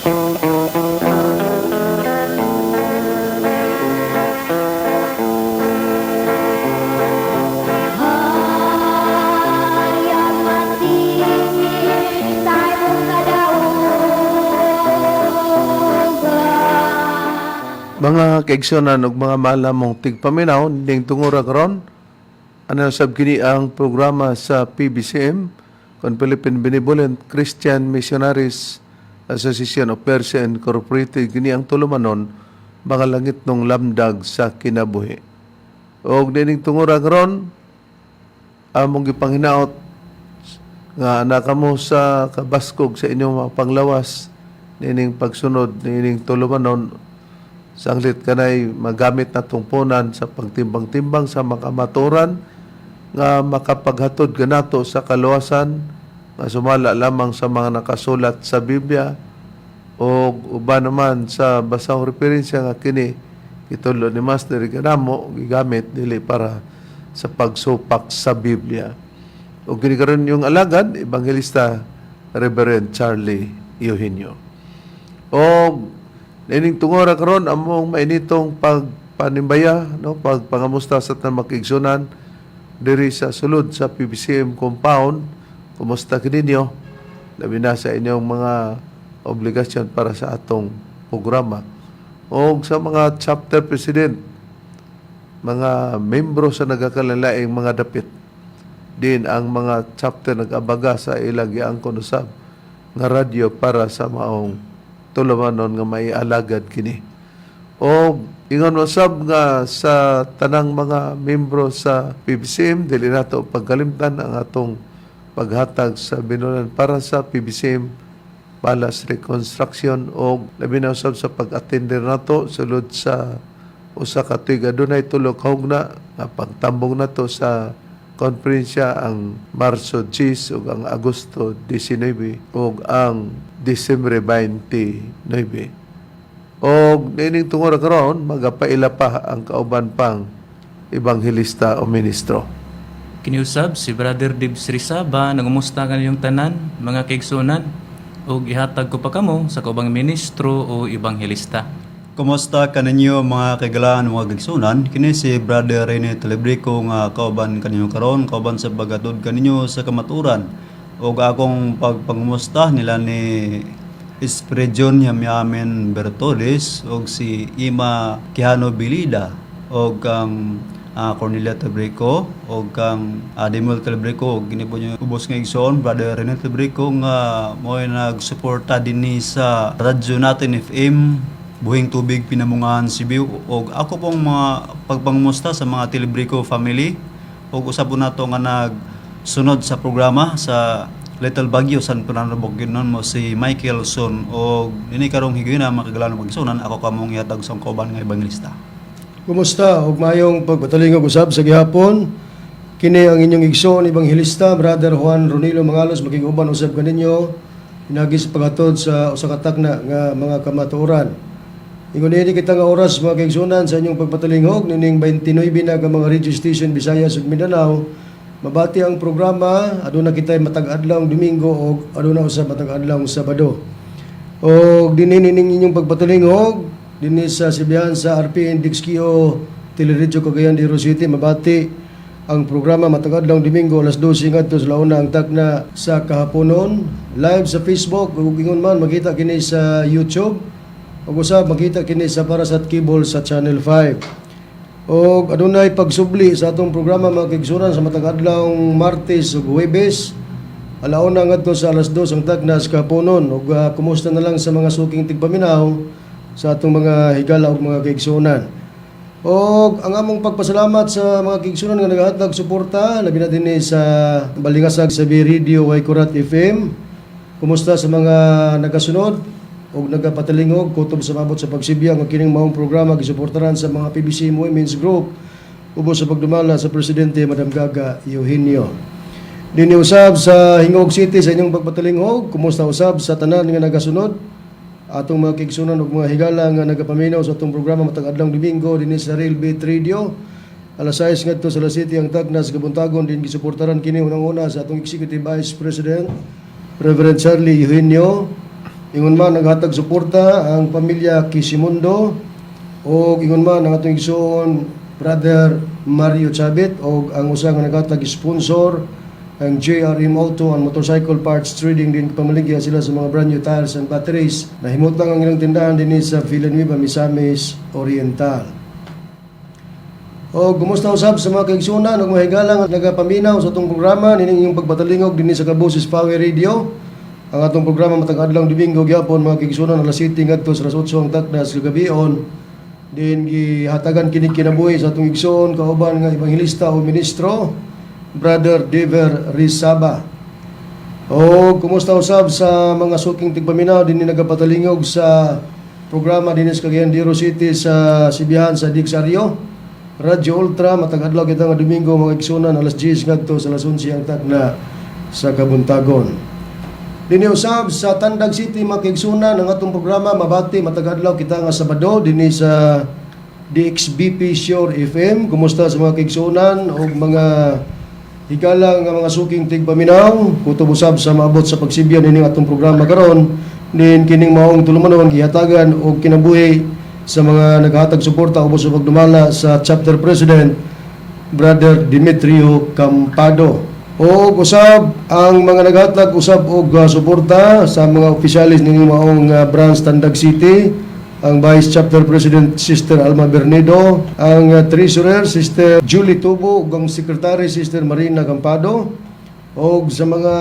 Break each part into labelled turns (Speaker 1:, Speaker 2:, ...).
Speaker 1: Hayag sa imong kadaugan.
Speaker 2: Mga kaigsunan ug mga malamong tigpaminaw, ning tungura karon, ano sab kini ang programa sa PBCM kon Philippine Benevolent Christian Missionaries Association of Persia Incorporated. Kini ang tulumanon, mga langit nung lamdag sa kinabuhi. Og nining tungura karon, among gipanghinaot nga nakamo sa kabaskog sa inyong mga panglawas nining pagsunod nining tulumanon, sanglit kanay magamit na tungpunan sa pagtimbang-timbang sa makamaturan nga makapaghatod kanato sa kaluwasan nga sumala lamang sa mga nakasulat sa Biblia o uban naman sa basahong referensya nga kini gitudlo ni Master kanamo gigamit dili para sa pagsupak sa Biblia. O kini karon yung alagad, Evangelista Reverend Charlie Eugenio. O nining tungora karon, among mainitong pagpanimbaya, no, pagpangamusta sa tanang makiigsunan diri sa sulod sa PBCM compound. Kumusta kininyo, labi na sa inyong mga obligasyon para sa atong programa, o sa mga chapter president, mga membro sa nagakalain mga dapit din, ang mga chapter nag-abaga sa ilang giangkon usab nga radyo para sa maong tulumanon nga may alagad kini. O ingon usab nga sa tanang mga membro sa PBCM, dili nato pagkalimtan ang atong paghatag sa binulan para sa PBCM Palace Reconstruction o labi na usab sa pag-attender nato sulod sa 1 ka tuig, adunay 3 ka hugna nga pagtambong nato sa konferensya, ang Marso 10 ug ang Agosto 19 ug ang Disyembre 29. Og niining tungod karon, magapaila pa ang kauban pang ebanghelista o ministro.
Speaker 3: Kiniusab si Brother Dibs Rizaba, nangumusta kaninyong tanan, mga kaigsunan, ug ihatag ko pa kamo sa kaubang ministro o ebanghelista.
Speaker 4: Kumusta kaninyo, mga kaigalaan, mga kaigsunan? Kini si Brother Rene Telebrico nga kauban kaninyo karon, kauban sa paghatod kaninyo sa kamaturan. Ug akong pagpangumusta nila ni Esperidion Yamyamen Bertoles ug si Ima Quijano Bilida ug kang Cornelia Telebrico ug kang Demuel Telebrico ug kini po niyo ubos nga igsoon, Brother Rene Telebrico, nga mo'y nagsuporta dinhi sa Radyo Natin FM, Buhing Tubig, Pinamungahan, Cebu, ug ako pong mga pagpangumusta sa mga Telebrico family ug usab po nato nga nagsunod sa programa sa Little Baguio, San Fernando, Bukidnon, mo si Michael Son, og nini karong higayuna, mga kagalan, pagsunan ako kamong ihatag sa kauban nga ebanghelista.
Speaker 5: Kumusta ug mayong pagpatalingog usab sa gihapon. Kini ang inyong igsoon ebanghelista, Brother Juan Ronilo Mangalos, makig-uban usab kaninyo pinagi sa paghatod sa usa ka takna nga mga kamatuoran. Ingon niini kita nga oras, mga kaigsunan, sa inyong pagpatalingog nining 29 na ka mga radio station, Visayas ug Mindanao. Mabati ang programa, aduna kitay matag adlaw Domingo ug aduna usab matag adlaw Sabado. Og dinhi nining inyong pagpatalingog dinhi sa sibihan sa RPN Dixkio Teleradyo Cagayan de Oro City, mabati ang programa matag adlaw Domingo, alas 12 ngadto sa 1 ang takna sa kahaponon, live sa Facebook ug ingon man makita kini sa YouTube ug usab makita kini sa Parasat Cable sa Channel 5. Og adunay pagsubli sa atong programa, mga kaigsunan, sa matag adlaw Martes ug Huwebes, 1:00 ngadto sa 2:00 ang tagna sa kahaponon. Ug kumusta na lang sa mga suking tigpaminaw sa atong mga higala ug mga kaigsunan. Og ang among pagpasalamat sa mga kaigsunan nga nagahatag suporta, labi na dinhi sa Balingasag sa B Radio Waikurat FM. Kumusta sa mga nagasunod ug nagapatalingog kutob sa mabot sa pagsibya nga kining maong programa gisuportaran sa mga PBC Women's Group ubos sa pagdumala sa presidente, Madam Gaga Eugenio. Dinhi usab sa Gingoog City sa inyong pagpatalingog, kumusta usab sa tanan nga nagasunod, atong mga kaigsunan ug mga higala nga nagapaminaw sa atong programa matag adlaw Domingo dinhi sa Real Beat Radio. Alas 6 ngadto sa alas 7 ang tagna sa kabuntagon, din gisuportaran kini unang-una sa atong Executive Vice President, Reverend Charlie Eugenio. Ingon man naghatag suporta ang pamilya Kisimundo o ingon man ang atong igsoon Brother Mario Chabit o ang usa nga naghatag sponsor ang JRM Auto and Motorcycle Parts Trading din pamaligya sila sa mga brand new tires and batteries. Nahimutang ang ilang tindahan dinhi sa Villanueva, Misamis Oriental. O gumusta usab sa mga kaigsunan ug mahigala nga nagapaminaw sa atong programa nining inyong pagpatalingog dinhi sa Kaboses Power Radio. Ang atong programa matag adlaw Domingo gyapon, mga kaigsunan, alas 7 ngadto sa alas 8 ang takna sa gabion. Din gihatagan kini kinabuhi sa atong igsoon kauban nga ebanghelista o ministro, Brother Dever Rizaba. O kumusta usab sa mga suking tigpaminaw dinhi nagapatalingog sa programa dinhi sa Cagayan de Oro City sa Sibihan sa DXRU Radio Ultra matag adlaw kita nga Domingo, mga igsunan, alas 10 ngadto sa alas 11 ang takna sa kabuntagon. Dinhi usab sa Tandag City, mga kaigsunan, ang atong programa mabati matag adlaw kita nga Sabado dinhi sa DXBP Shore FM. Kumusta sa mga kaigsunan ug mga higala nga mga suking tigpaminaw, kutob usab sa maabot sa pagsibyan nining atong programa karon din kining maong tulumanon gihatagan og kinabuhi sa mga naghatag suporta ubos sa pagdumala sa chapter president, Brother Demetrio Campado. O usab ang mga naghatag usab og suporta sa mga opisyalis nining maong branch Tandag City, ang Vice Chapter President Sister Alma Bernedo, ang Treasurer Sister Julie Tubo ug ang Secretary Sister Marina Campado, og sa mga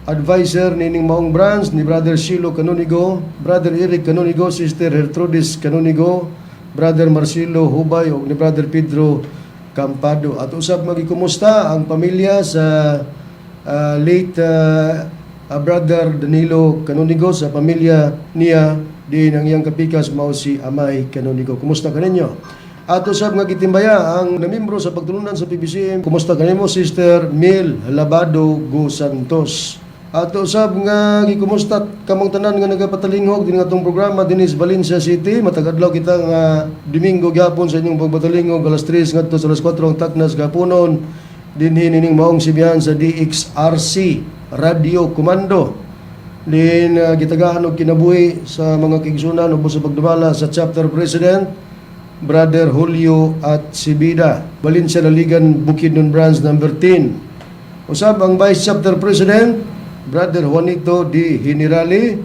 Speaker 5: advisor nining maong branch ni Brother Shilo Canonigo, Brother Eric Canonigo, Sister Gertrudis Canonigo, Brother Marcelo Hubay ug ni Brother Pedro Campado. At usab magikumusta ang pamilya sa late Brother Danilo Canonigo, sa pamilya niya din ang iyang kapikas mao si Amay Canonigo. Kumusta kaninyo? At usab nga gitimbaya ang namembro sa pagtulunan sa PBCM. Kumusta kanimo, Sister Mil Labado Go Santos? At usab nga gikumusta kamong tanan nga nagapatalingog din atong programa dinhi sa Valencia City. Matag adlaw kita nga Domingo gyapon sa inyong pagpatalingog alas 3 ngadto sa alas 4 ang taknas gapunon dinhi nining maong sibihan sa DXRC Radio Comando. Din gitagaan og kinabuhi sa mga kaigsunan ubos sa pagdumala sa chapter president, Brother Julio at Sibida, Valencia Laligan Bukidnon Branch number 10. Usab ang Vice Chapter President, Brother Juanito D. Generali,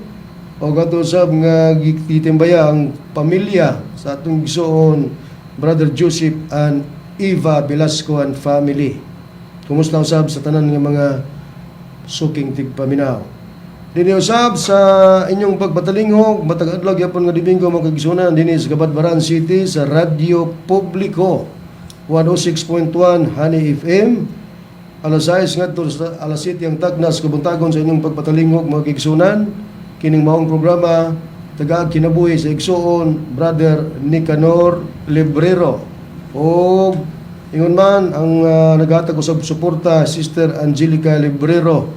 Speaker 5: o ato usab nga gitimbaya ang pamilya sa atong igsoon Brother Joseph and Eva Velasco and family. Kumusta usab sa tanan nga mga suking tigpaminaw? Dinhi usab sa inyong pagpatalingog matag adlaw gyapon nga Domingo, mga kaigsunan, dinhi sa Cabadbaran City sa Radyo Publiko 106.1 Honey FM alas 6 ngadto sa alas 7 ang tagnas kabuntagon sa inyong pagpatalingog, mga kaigsunan. Kining maong programa tagaag kinabuhi sa igsoon Brother Nicanor Librero o ingon man ang naghatag usab suporta, Sister Angelica Librero,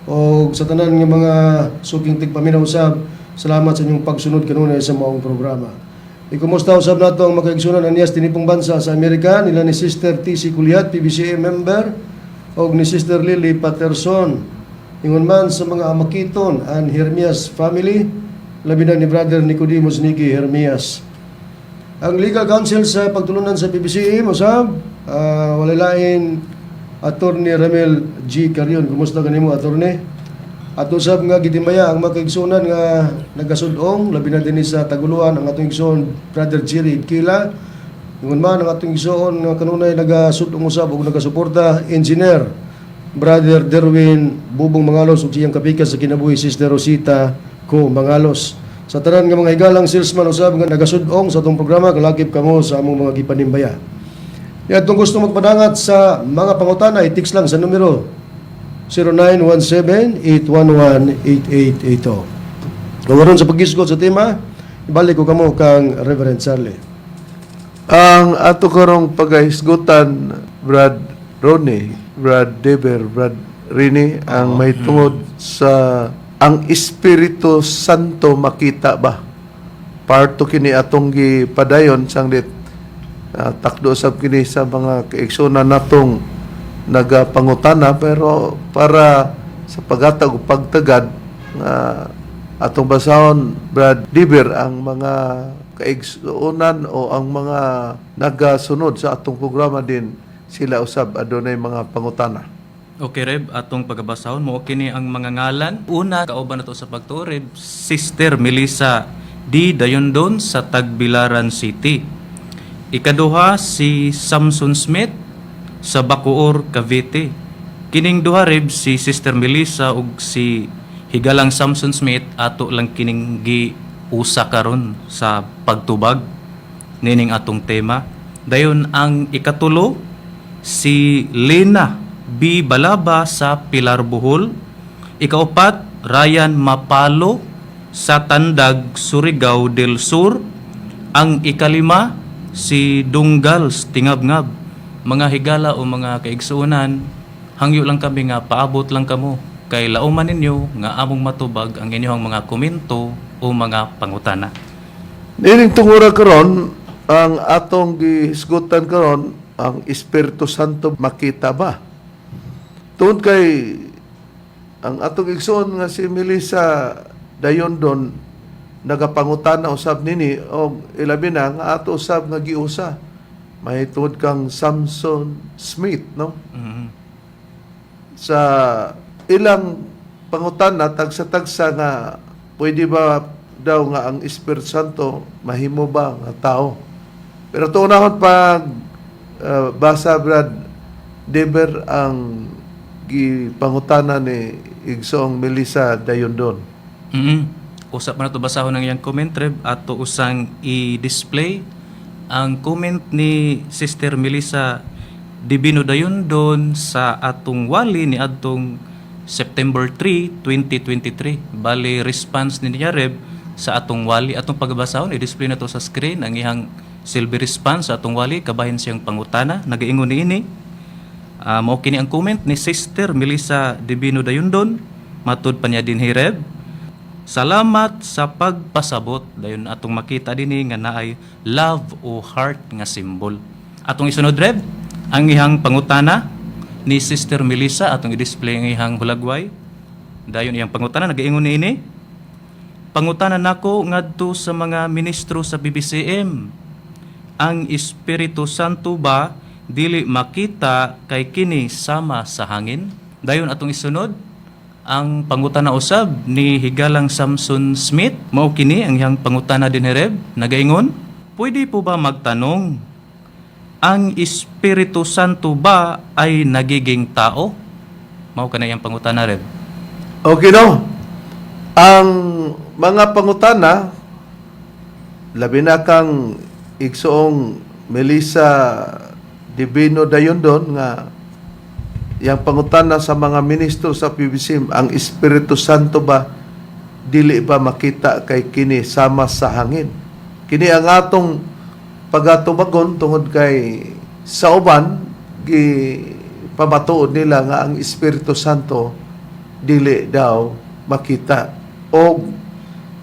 Speaker 5: o sa tanan nga mga suking tigpaminaw usab, salamat sa inyong pagsunod kanunay sa maong programa. Ikumusta usab nato ang mga kaigsunan aniyas tinipong bansa sa Amerika nila ni Sister TC Kuliat, PBCM member, og ni Sister Lily Patterson. Ingon man sa mga Amakiton and Hermias family, labi na ni Brother Nicodemus Niki Hermias. Ang legal counsel sa pagtulunan sa PBCM usab, walay lain Attorney Ramel G. Carion. Kumusta kanimo, Attorney? At usab nga gitimbaya ang mga kaigsunan nga nagasudong, labi na dinhi sa Taguluan ang atong igsoon Brother Jerry Kila. Ingon man ang atong igsoon nga kanunay nagasudong usab ug nagasuporta, Engineer Brother Derwin Bubong Mangalos ug siyang kapikas sa kinabuhi, Sister Rosita Ko Mangalos. Sa tanan nga mga higalang salesman usab nga nagasudong sa atong programa, kalakip kamo sa among mga gipanimbaya. Atong gusto magpadangat sa mga pangutana, i-text lang sa numero 0917-811-8880. Kung aron sa paghisgot sa tema, ibalik ko kamo kang Reverend Charlie.
Speaker 2: Ang ato karong pagahisgutan, Brad Ronnie, Brad Deber, Brad Rini, ang may tungod sa ang Espiritu Santo makita ba? Part 2 kini atong gipadayon sanglit takdo sab kini sa mga kaigsunan natong nagapangutana, pero para sa paghatag ug pagtagad nga Atong basahon, Brad Diber, ang mga kaigsuonan o ang mga nagasunod sa atong programa din sila usab adunay mga pangutana.
Speaker 3: Okay, Reb, atong pagabasahon mo kini ang mga ngalan. Una, kauban nato sa pagtuo, Reb, Sister Melissa D. Dayondon sa Tagbilaran City. Ikaduha, si Samson Smith sa Bacoor, Cavite. Kining duha, Reb, si Sister Melissa ug si Higalang Samson Smith ato lang kining giusa karon sa pagtubag nining atong tema. Dayon ang ikatulo, si Lena B. Balaba sa Pilar, Bohol. Ikaupat, Ryan Mapalo sa Tandag, Surigao del Sur. Ang ikalima, si Dunggal Tingabngab. Mga higala o mga kaigsuonan, hangyo lang kami nga paabot lang kamo kay lauman ninyo nga among matubag ang inyong mga komento o mga pangutana.
Speaker 2: Nining tungura karon, ang atong gihisgutan karon, ang Espiritu Santo makita ba? Tungod kay ang atong igsoon nga si Melissa Dayondon nagapangutana usab nini og ilabi na nga ato usab nga giusa mahitungod kang Samson Smith, no? Sa ilang pangutana, tagsa-tagsa nga pwede ba daw nga ang Espiritu Santo mahimo ba nga tao? Pero tuunahon pag basa, Brad Deber, ang gipangutana ni Igsoong Melissa Dayondon.
Speaker 3: Usap man nato basahon ang iyang comment, Reb, ato usang i-display ang comment ni Sister Melissa Divino Dayondon sa atong wali ni adtong September 3, 2023. Bali response ni niya, Reb, sa atong wali. Atong pagbasahon, i-display na to sa screen ang iyang silbi response sa atong wali kabahin siyang pangutana. Nagaingon niini. Mao kini ang comment ni Sister Melissa Divino Dayondon. Matud pa niya dinhi, Reb. Salamat sa pagpasabot. Dayon atong makita dinhi nga naay love o heart nga symbol. Atong isunod, Reb, ang ihang pangutana ni Sister Melissa, atong i-display ang ihang hulagway. Dayon iyang pangutana nagaingon niini. Pangutana nako ngadto sa mga ministro sa BBCM. Ang Espiritu Santo ba dili makita kay kini sama sa hangin? Dayon atong isunod ang pangutana usab ni Higalang Samson Smith. Mao kini ang iyang pangutana dinhi, Reb. Nagaingon, pwede po ba magtanong, ang Espiritu Santo ba ay nagiging tao? Mao kana iyang pangutana, Reb.
Speaker 2: Okay, no? Ang mga pangutana, labi na kang Igsoong Melissa Divino Dayondon nga yang pangutana sa mga ministro sa PBCM, ang Espiritu Santo ba dili ba makita kay kini sama sa hangin? Kini ang atong pagatubagon tungod kay sa uban gi pamatuod nila nga ang Espiritu Santo dili daw makita. O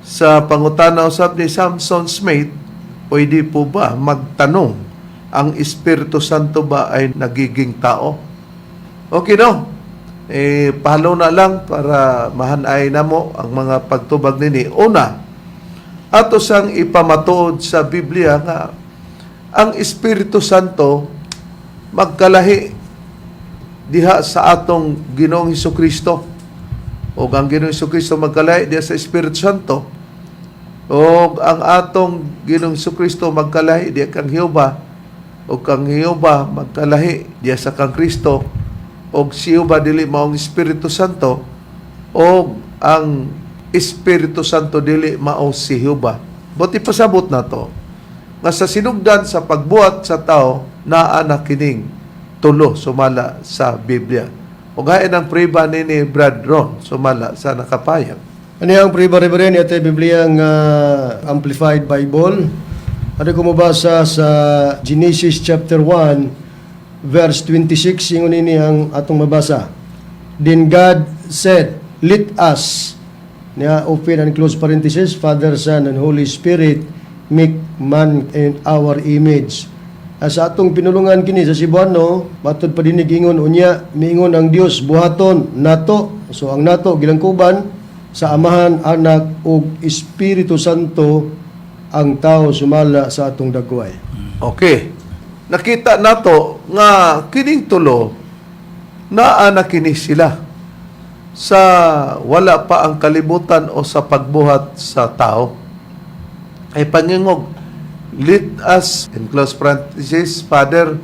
Speaker 2: sa pangutana usab ni Samson Smith, pwede po ba magtanong, ang Espiritu Santo ba ay nagiging tao? Okay, no? Eh, pahalo na lang para mahanay na mo ang mga pagtubag nini. Una, ato sang ipamatuod sa Biblia nga ang Espiritu Santo magkalahi diha sa atong Ginoong Kristo. O ang Ginoong Kristo magkalahi diha sa Espiritu Santo. O ang atong Ginoong Kristo magkalahi diha kang Jehova. O kang Jehova magkalahi diha sa kang Kristo. O si Jehova dili maong Espiritu Santo. O ang Espiritu Santo dili mao si Jehova. Buti pasabot na to nga sa sinugdan sa pagbuhat sa tao naa na kining tulo sumala sa Biblia. O gaya ng priba ni Brad Ron sumala sa nakapayag.
Speaker 5: Ano ang priba, Reverend, ito Biblia nga Amplified Bible. Ano ko mabasa sa Genesis chapter 1 verse 26, ingon ini ang atong mabasa. Then God said, "Let us," niya open and close parenthesis, "Father, Son, and Holy Spirit make man in our image." Sa atong pinulungan kini sa Cebuano, matud pa dinhi ingon unya, miingon ang Dios, "Buhaton nato." So ang nato gilangkuban Sa Amahan, Anak ug Espiritu Santo ang tao sumala sa atong dagway.
Speaker 2: Okay. Nakita nato nga kining tulo naa na kini sila sa wala pa ang kalibutan o sa pagbuhat sa tao. Ay pangingog, let us, in close parenthesis, Father,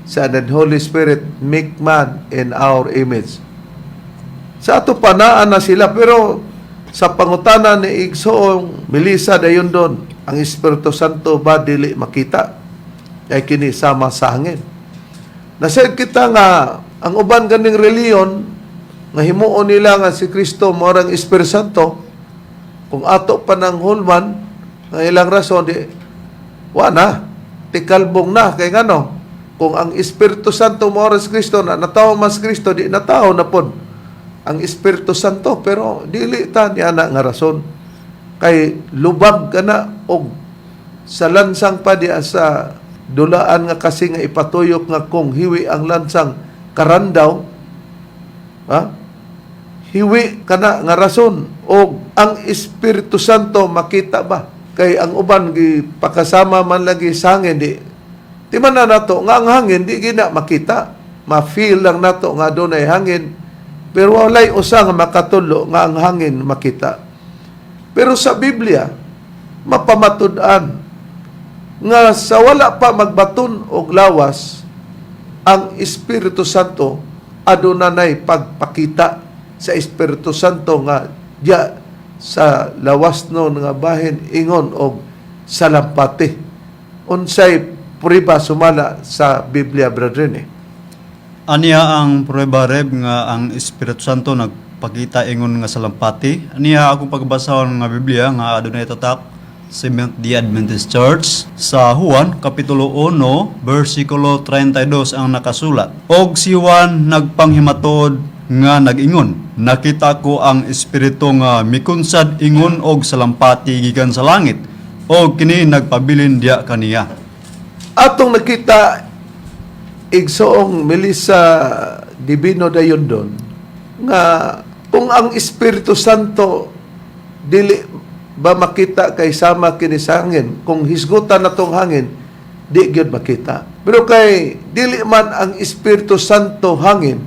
Speaker 2: Son, and Holy Spirit, make man in our image. Sa ato pa naa na sila, pero sa pangutana ni Igsoong Melissa dayon doon, ang Espiritu Santo ba dili makita? Ay kini sama sa hangin. Nasayod kita nga ang uban ganing reliyon nga himuon nila nga si Kristo mao ang Espiritu Santo, kung ato pa ng hulman nga ilang rason di wa na, tikalbong na. Kay ngano, kung ang Espiritu Santo mao si Kristo na natawo mas Kristo, di natawo na pod ang Espiritu Santo, pero dili ta niya na nga rason kay lubag ka na og sa lansang pa diya sa dulaan nga kasi nga ipatuyok nga kung hiwi ang lansang karandaw, ha, hiwi kana nga rason. Og ang Espiritu Santo makita ba? Kay ang uban gi pakasama man lagi sa hangin, di timan na nato nga ang hangin di gina makita, ma-feel lang nato nga dunay hangin, pero walay usa nga makatulo nga ang hangin makita. Pero sa Biblia mapamatud-an nga sa wala pa magbaton og lawas ang Espiritu Santo, aduna nay pagpakita sa Espiritu Santo nga diya sa lawas no nga bahin ingon og salampati. Unsay prueba sumala sa Biblia, brethren eh?
Speaker 4: Aniya ang pruweba, Reb, nga ang Espiritu Santo nagpakita ingon nga salampati. Aniya akong pagbasahon nga Biblia nga adunay tatak Seventh Day Adventist Church sa Juan Kapitulo 1 versikulo 32 ang nakasulat. Og si Juan nagpanghimatod nga nag-ingon, "Nakita ko ang Espiritu nga mikunsad ingon og salampati gikan sa langit, og kini nagpabilin diya kaniya."
Speaker 2: Atong nakita, Igsoong Melissa Divino Dayondon, nga kung ang Espiritu Santo dili ba makita kay sama kini sa hangin, kung hisgutan na tong hangin di gyud makita, pero kay dili man ang Espiritu Santo hangin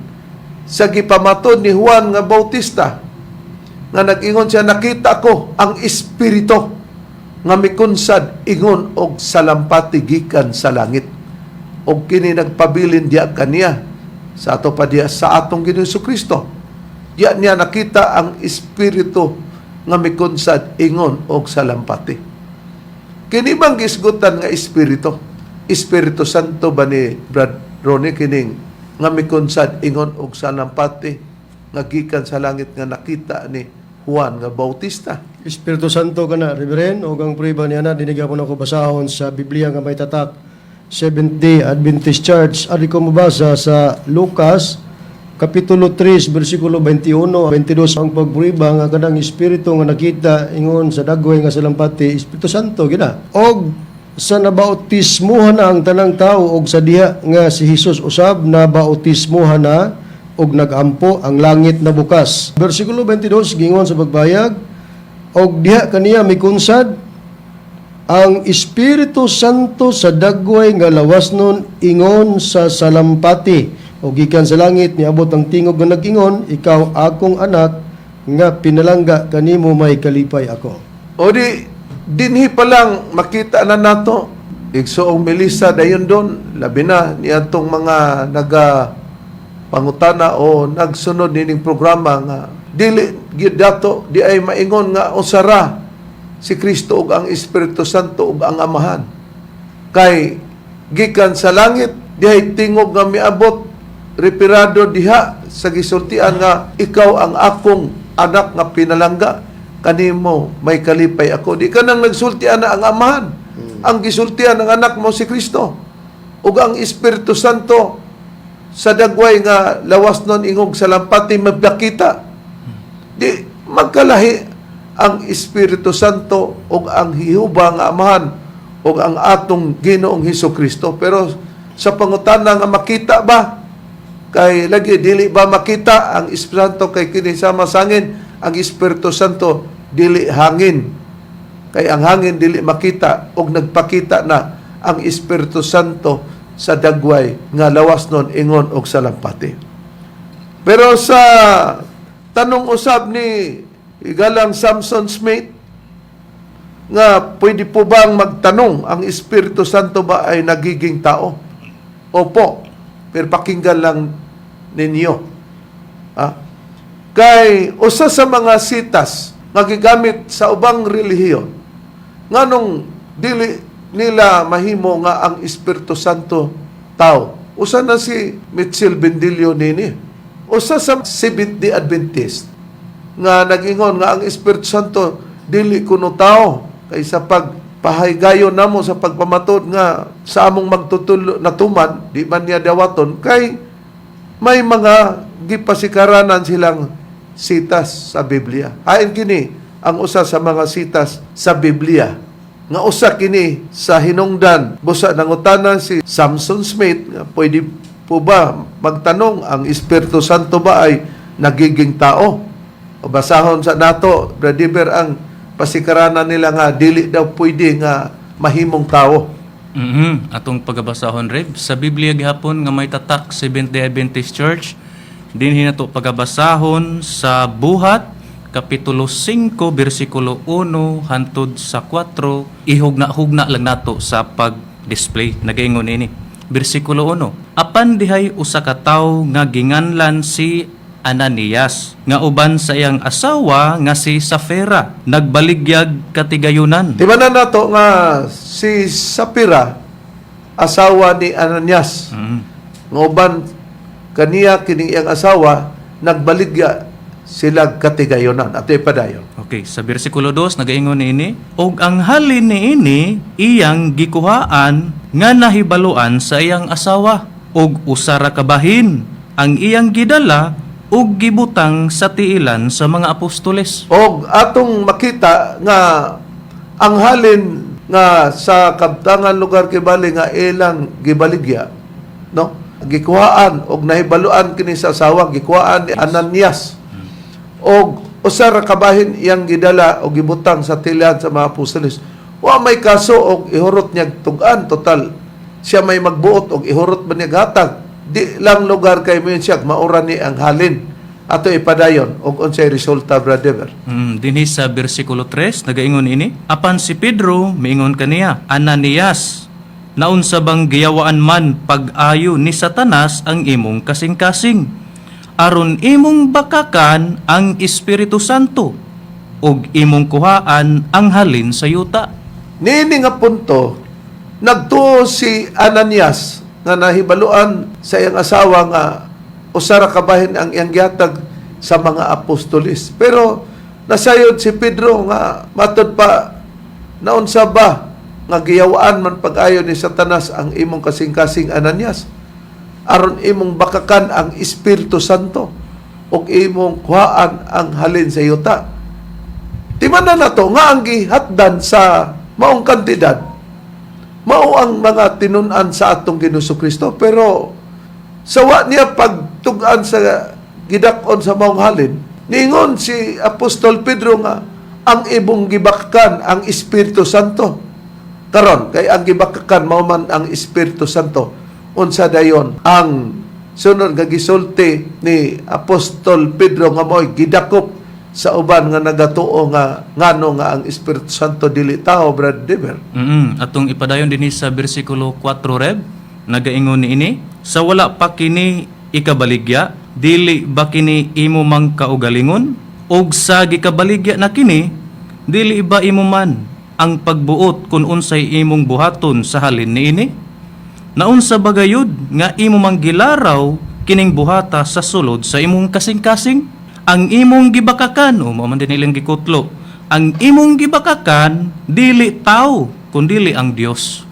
Speaker 2: sa gipamatod ni Juan nga Bautista nga nag-ingon siya, "Nakita ko ang Espiritu nga mikunsad ingon og salampati gikan sa langit og kini nagpabilin diya kaniya." Sa ato pa diya sa atong Ginoong Kristo, diya niya nakita ang Espiritu nga mikunsad ingon og salampati. Kini bang gisgutan nga Espiritu, Espiritu Santo ba ni Brad Ronnie kining nga mikunsad ingon og salampati nga gikan sa langit nga nakita ni Juan nga Bautista?
Speaker 5: Espiritu Santo kana, Reverend, ug ang prueba niya na dinhi gyapon ako basahon sa Biblia nga may tatak Seventh Day Adventist Church. Ari ko mabasa sa Lucas Kapitulo 3 bersikulo 21 22 ang pagprueba nga kanang espiritu nga nakita ingon sa dagway nga salampati, Espiritu Santo gina. Og sa nabautismuhan na ang tanang tao og sa diha nga si Hesus usab nabautismuhan na og nagampo, ang langit nabukas. Bersikulo 22 gingon sa pagbayag, og diha kaniya mikunsad ang Espiritu Santo sa dagway nga lawas nun ingon sa salampati. O gikan sa langit niabot ang tingog nga nag-ingon, "Ikaw akong anak nga pinalangga, kanimo may kalipay ako."
Speaker 2: O di, dinhi pa lang makita na nato, Igsoong Melissa dayon doon, labi na niadtong mga naga pangutana o nagsunod nining programa nga dili gyud dato di ay maingon nga usara si Kristo ug ang Espiritu Santo ug ang Amahan. Kay gikan sa langit dihay tingog nga miabot reperado diha sa gisultian nga "Ikaw ang akong anak nga pinalangga, kanimo may kalipay ako." Di ka nang nagsultian na ang Amahan. Ang gisultian ng anak mo si Kristo ug ang Espiritu Santo sa dagway nga lawas nun ingog sa lampati mapakita. Di magkalahi ang Espiritu Santo ug ang Hihuba nga Amahan ug ang atong Ginoong Hesus Kristo. Pero sa pangutana nga makita ba, kay lagi dili ba makita ang Espiritu Santo kay kini sama sa hangin? Ang Espiritu Santo dili hangin. Kay ang hangin dili makita, og nagpakita na ang Espiritu Santo sa dagway nga lawas nun ingon og salampati. Pero sa tanong usab ni Igalang Samson Smith nga pwede po bang magtanong, ang Espiritu Santo ba ay nagiging tao? Opo, pero pakinggan lang ninyo. Ah? Kay usa sa mga sitas nga gigamit sa ubang relihiyon, nganong dili nila mahimo nga ang Espiritu Santo tao. Usa na si Mitchell Bendillo nini. Usa sa Seventh-day Adventist nga nagingon nga ang Espiritu Santo dili kuno tao, kay sa pagpahaygayon namo sa pagpamatod nga sa among magtutulo natuman, di man niya dawaton, kay may mga gipasikaranan silang sitas sa Biblia. Hain kini ang usa sa mga sitas sa Biblia nga usa kini sa hinungdan busa nangutana si Samson Smith nga pwede po ba magtanong, ang Espiritu Santo ba ay nagiging tao? O basahon sa nato, Brother, ang pasikaranan nila nga dili daw pwede nga mahimong tao.
Speaker 3: Atong pagabasahon, Reb, sa Biblia gihapon nga may tatak Seventh-day Adventist Church, dinhi nato pagabasahon sa Buhat kapitulo 5 bersikulo 1 hantod sa 4. Ihugna-hugna lang nato sa pag-display. Nagaingon ini. Bersikulo 1. Apan dihay usa ka tawo nga ginganlan si Ananias nga uban sa iyang asawa nga si Safira nagbaligyag katigayunan.
Speaker 2: Di ba na nato nga si Sapira, asawa ni Ananias, nga uban kaniya kining iyang asawa, nagbaligya sila katigayonan? At padayon.
Speaker 3: Okay, sa bersikulo 2 nagaingon niini, og ang halin niini iyang gikuhaan nga nahibaluan sa iyang asawa, og usa ra ka bahin ang iyang gidala ug gibutang sa tiilan sa mga apostoles.
Speaker 2: Og atong makita nga ang halin nga sa kabtangan lugar kibali nga ilang gibaligya, no, gikuhaan og nahibaluan kini sa asawa, gikuhaan ni Ananias, og usa ra ka bahin iyang gidala og gibutang sa tilan sa mga apostoles. Wa may kaso og ihurot niya tug-an, total siya may magbuot og ihurot man niya hatag, di lang lugar kay mo siya maura ni ang halin. Ato ipadayon og unsay resulta, brother?
Speaker 3: Dinhi sa bersikulo 3 nagaingon ini, apan si Pedro miingon kaniya, "Ananias, naunsa bang giyawaan man pag-ayo ni Satanas ang imong kasing-kasing aron imong bakakan ang Espiritu Santo ug imong kuhaan ang halin sa yuta?"
Speaker 2: Niini nga punto, nagtuo si Ananias nga nahibaluan sa iyang asawa nga usa ra ka bahin ang iyang gihatag sa mga apostolis. Pero nasayod si Pedro nga matud pa, naunsa ba nga giyawaan man pag-ayo ni Satanas ang imong kasing-kasing, Ananias, aron imong bakakan ang Espiritu Santo ug imong kuhaan ang halin sa yuta? Timan na nato nga ang gihatdan sa maong kantidad mao ang mga tinun-an sa atong Ginoong Kristo, pero sa wa niya pagtug-an sa gidak-on sa maong halin, niingon si Apostol Pedro nga ang imong gibakakan ang Espiritu Santo. Karon kay ang gibakakan mao man ang Espiritu Santo, unsa dayon ang sunod nga gisulti ni Apostol Pedro nga mo'y gidakop sa uban nga nagatuo nga ngano nga ang Espiritu Santo dili tao, Brad Dever?
Speaker 3: Atong ipadayon dinhi sa bersikulo 4, Reb, nagaingon niini, sa wala pa kini ikabaligya, dili ba kini imo mang kaugalingon? Og sa gikabaligya na kini, dili ba imo man ang pagbuot kung unsay imong buhaton sa halin niini? Naunsa ba gayud nga imo mang gilaraw kining buhata sa sulod sa imong kasing-kasing? Ang imong gibakakan, o mao man din ilang gikutlo, ang imong gibakakan dili tao kundili ang Dios.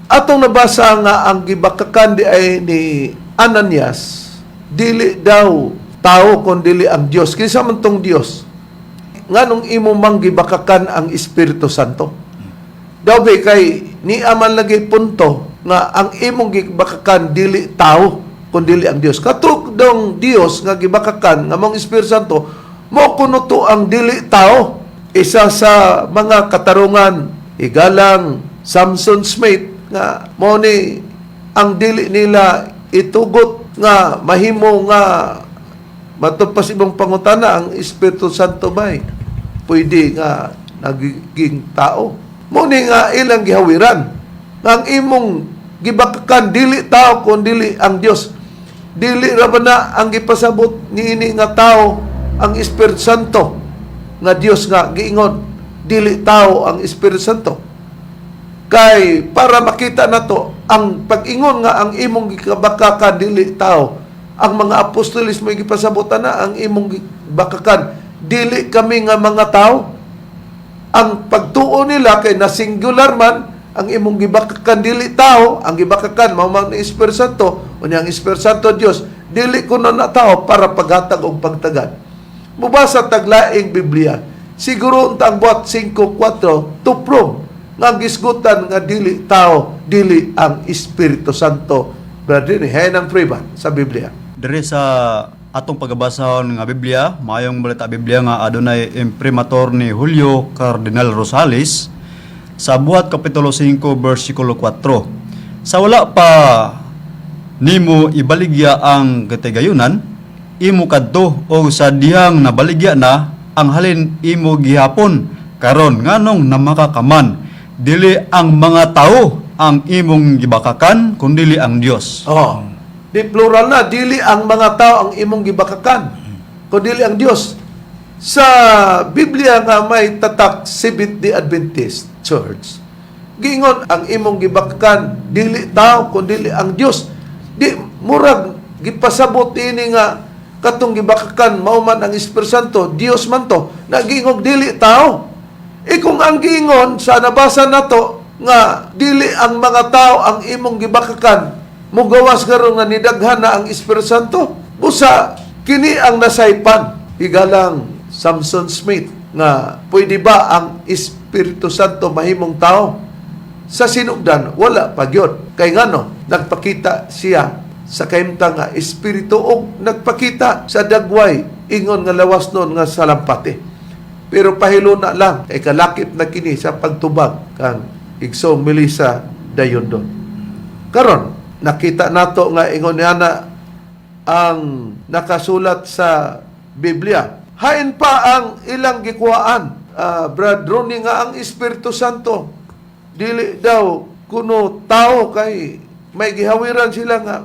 Speaker 2: Atong nabasa nga ang gibakakan di ay ni Ananias dili daw tao kundili ang Dios. Kinsa man tong Dios? Nganong imo mang gibakakan ang Espiritu Santo? Daw ba kay niya man lagi punto nga ang imong gibakakan dili tao kundili ang Dios. Katong Dios nga gibakakan nga mong Espiritu Santo. Mo kuno to ang dili tao. Isa sa mga katarungan, igalang Samson Smith, nga mo ni ang dili nila itugot nga mahimo nga matod pa sa ibang pangutana, ang Espiritu Santo bay pwede nga nagiging tao? Mo ni nga ilang gihawiran nga ang imong gibakakan dili tao kun dili ang Dios. Dili ra ba na ang gipasabot niini nga tao ang Espiritu Santo nga Dios nga giingon dili tao ang Espiritu Santo? Kay para makita nato ang pag-ingon nga ang imong gikabakakan dili tao, ang mga apostoles mo gipasabutan na ang imong gibakakan dili kami nga mga tao. Ang pagtuo nila kay na singular man ang imong gibakakan dili tao, ang gibakakan mao man ni Espiritu Santo, unya ang Espiritu Santo Dios, dili kuno na tao para paghatag og pagtagad. Mubasa taglaing Biblia. Siguro unta ang Buhat 5:4 to prove nga ang gisgutan nga dili tao, dili ang Espiritu Santo. Brother, hay ng prueba sa Biblia.
Speaker 4: Diri sa atong pagabasahon nga Biblia, maayong balita Biblia nga adunay imprimatur ni Julio Cardinal Rosales sa Buhat kapitulo 5 bersikulo 4. Sa wala pa nimo ibaligya ang katigayunan, imo kadto, o sa dihang nabaligya na ang halin imo gihapon karon, nganong namakakaman? Dili ang mga tao ang imong gibakakan kundili ang Dios.
Speaker 2: Oh. Di plural na, dili ang mga tao ang imong gibakakan, kundi ang Dios. Sa Biblia nga may tatak Seventh-day Adventist Church, giingon ang imong gibakakan dili tao kundi ang Dios. Di murag gipasabot ini nga katong gibakakan mao man ang Espiritu Santo, Dios man to, nagiingog dili tao. E kung ang giingon sa nabasa nato nga dili ang mga tao ang imong gibakakan, mugawas karon nga nidaghan na ang Espiritu Santo. Busa kini ang nasaypan, higalang Samson Smith, nga pwede ba ang Espiritu Santo mahimong tao? Sa sinugdan, wala pa gyud. Kay ngano, nagpakita siya sa kahimtang nga espiritu og nagpakita sa dagway ingon nga lawas nun nga salampati. Pero pahiluna lang kay kalakip na kini sa pagtubag kang Igsoong Melissa Dayondon. Karon, nakita nato nga ingon niya na ang nakasulat sa Biblia. Hain pa ang ilang gikuhaan, Brad Ronnie, nga ang Espiritu Santo dili daw kuno tao kay may gihawiran sila nga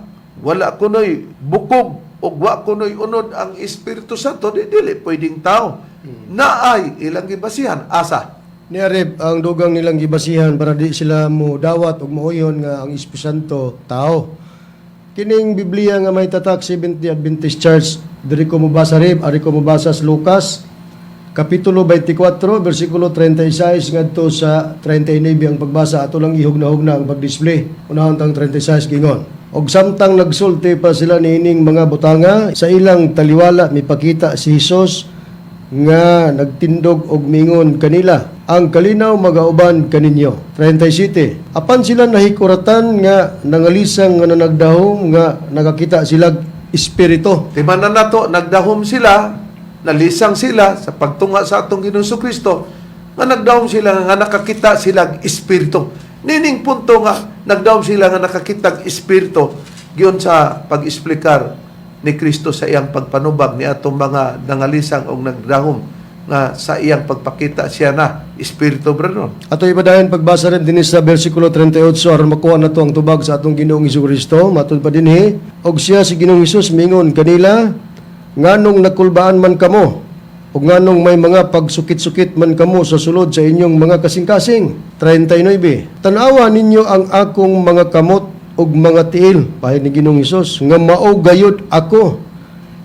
Speaker 2: wala kunoy bukog ug wa kunoy unod ang Espiritu Santo, di dili pwedeng tao. Naay ilang gibasihan asa?
Speaker 5: Ni Arep, ang dugang nilang gibasihan para di sila mo dawat ug mooyon nga ang Espiritu Santo tao. Kining Biblia nga may tatak Seventh-day Adventist Church, diri ko mobasa reb, ari ko mobasa sa Lucas kapitulo 24 bersikulo 36 ngadto sa 39 ang pagbasa. Ato lang ihugna-hugna ang pagdisplay. Unahon tang 36, gingon: Og samtang nagsulti pa sila niining mga butanga, sa ilang taliwala mipakita si Hesus nga nagtindog og mingon kanila, "Ang kalinaw magauban kaninyo." 37. Apan sila nahikuratan nga nangalisang nga nanagdahom nga nakakita sila espiritu.
Speaker 2: Timanan nato, nagdahom sila, nalisang sila sa pagtunga sa atong Ginoong Kristo, nga nagdahom sila nga nakakita sila espiritu. Nining punto nga nagdahom sila nga nakakita espiritu, giyon sa pag-eksplikar ni Kristo sa iyang pagpanubag ni atong mga nangalisang og nagdahom nga sa iyang pagpakita siya na espiritu, Brandon.
Speaker 5: Ato ipadayon pagbasa rin dinhi sa versikulo 38 aron makuha nato ang tubag sa atong Ginoong Kristo. Matud pa dinhi, og siya si Ginoong Hesus mingon kanila, "Nganong nakulbaan man kamo ug nganong may mga pagsukit-sukit man kamo sa sulod sa inyong mga kasing-kasing?" 39. "Tan-awa ninyo ang akong mga kamot ug mga tiil," pahayag ni Ginoong Hesus, "nga mao gayud ako.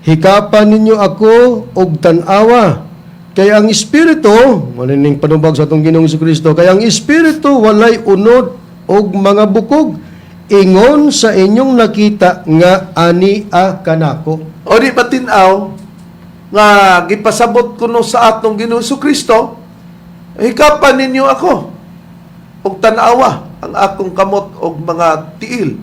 Speaker 5: Hikapan ninyo ako ug tan-awa. Kay ang espiritu," manining panubag sa atong Ginoong Kristo, "kay ang espiritu walay unod og mga bukog, ingon sa inyong nakita nga ania kanako."
Speaker 2: O di ba tin-aw nga gipasabot kuno sa atong Ginoong Kristo, "Hikapan ninyo ako ug tan-awa ang akong kamot og mga tiil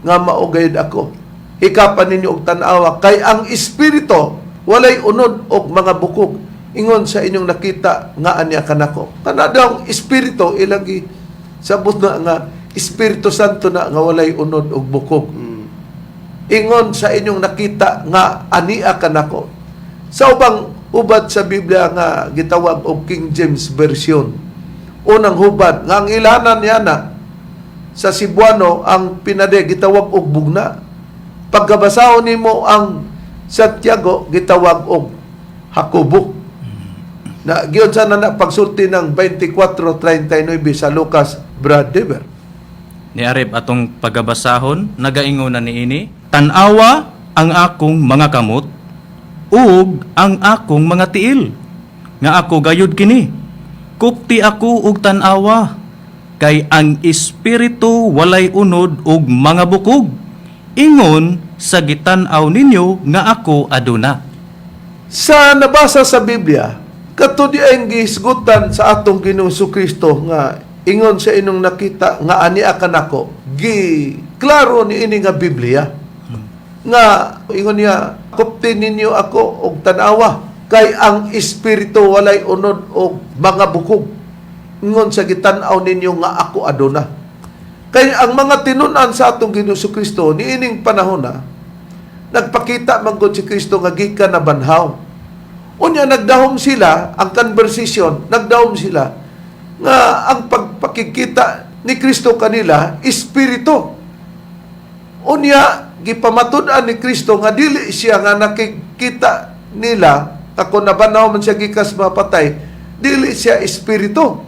Speaker 2: nga mao gayud ako. Hikapan ninyo og tan-awa kay ang espiritu Walay unod og mga bukog ingon sa inyong nakita nga ania kanako. Kana daw ang espiritu ilang sabot na nga Espiritu Santo na nga walay unod og bukog. Ingon sa inyong nakita nga ania kanako. Sa ubang hubad sa Biblia nga gitawag og King James Version. Unang hubad nga ang ilanan niya na sa Cebuano ang pinade gitawag og bugna. Pagkabasahon nimo ang Santiago, gitawag og Jacobo. Na giyon sana na pagsulti ng 24:39 sa Lucas, Brad Dever.
Speaker 3: Ni Areb atong pagabasahon, nagaingon na niini, "Tan-awa ang akong mga kamot ug ang akong mga tiil nga ako gayud kini. Kupti ako ug tan-awa, kay ang espiritu walay unod ug mga bukog ingon sa gitan-aw ninyo nga ako aduna."
Speaker 2: Sa nabasa sa Biblia, kato di ang gihisgutan sa atong Ginoong Kristo nga ingon sa inyong nakita nga ania kanako, gi klaro ni ini nga Biblia nga ingon niya, "Kupti ninyo ako og tan-awa, kay ang espiritu walay unod og mga bukog ingon sa gitan-aw ninyo nga ako aduna." Kay ang mga tinun-an sa atong Ginoong Kristo niining panahon na nagpakita man gud si Kristo nga gikan na banhaw. Unya nagdahom sila, ang conversation, nagdahom sila nga ang pagpakikita ni Kristo kanila espiritu. Unya gipamatud-an ni Kristo nga dili siya nga nakikita nila ako nabanhaw man siya gikas mapatay, dili siya espiritu.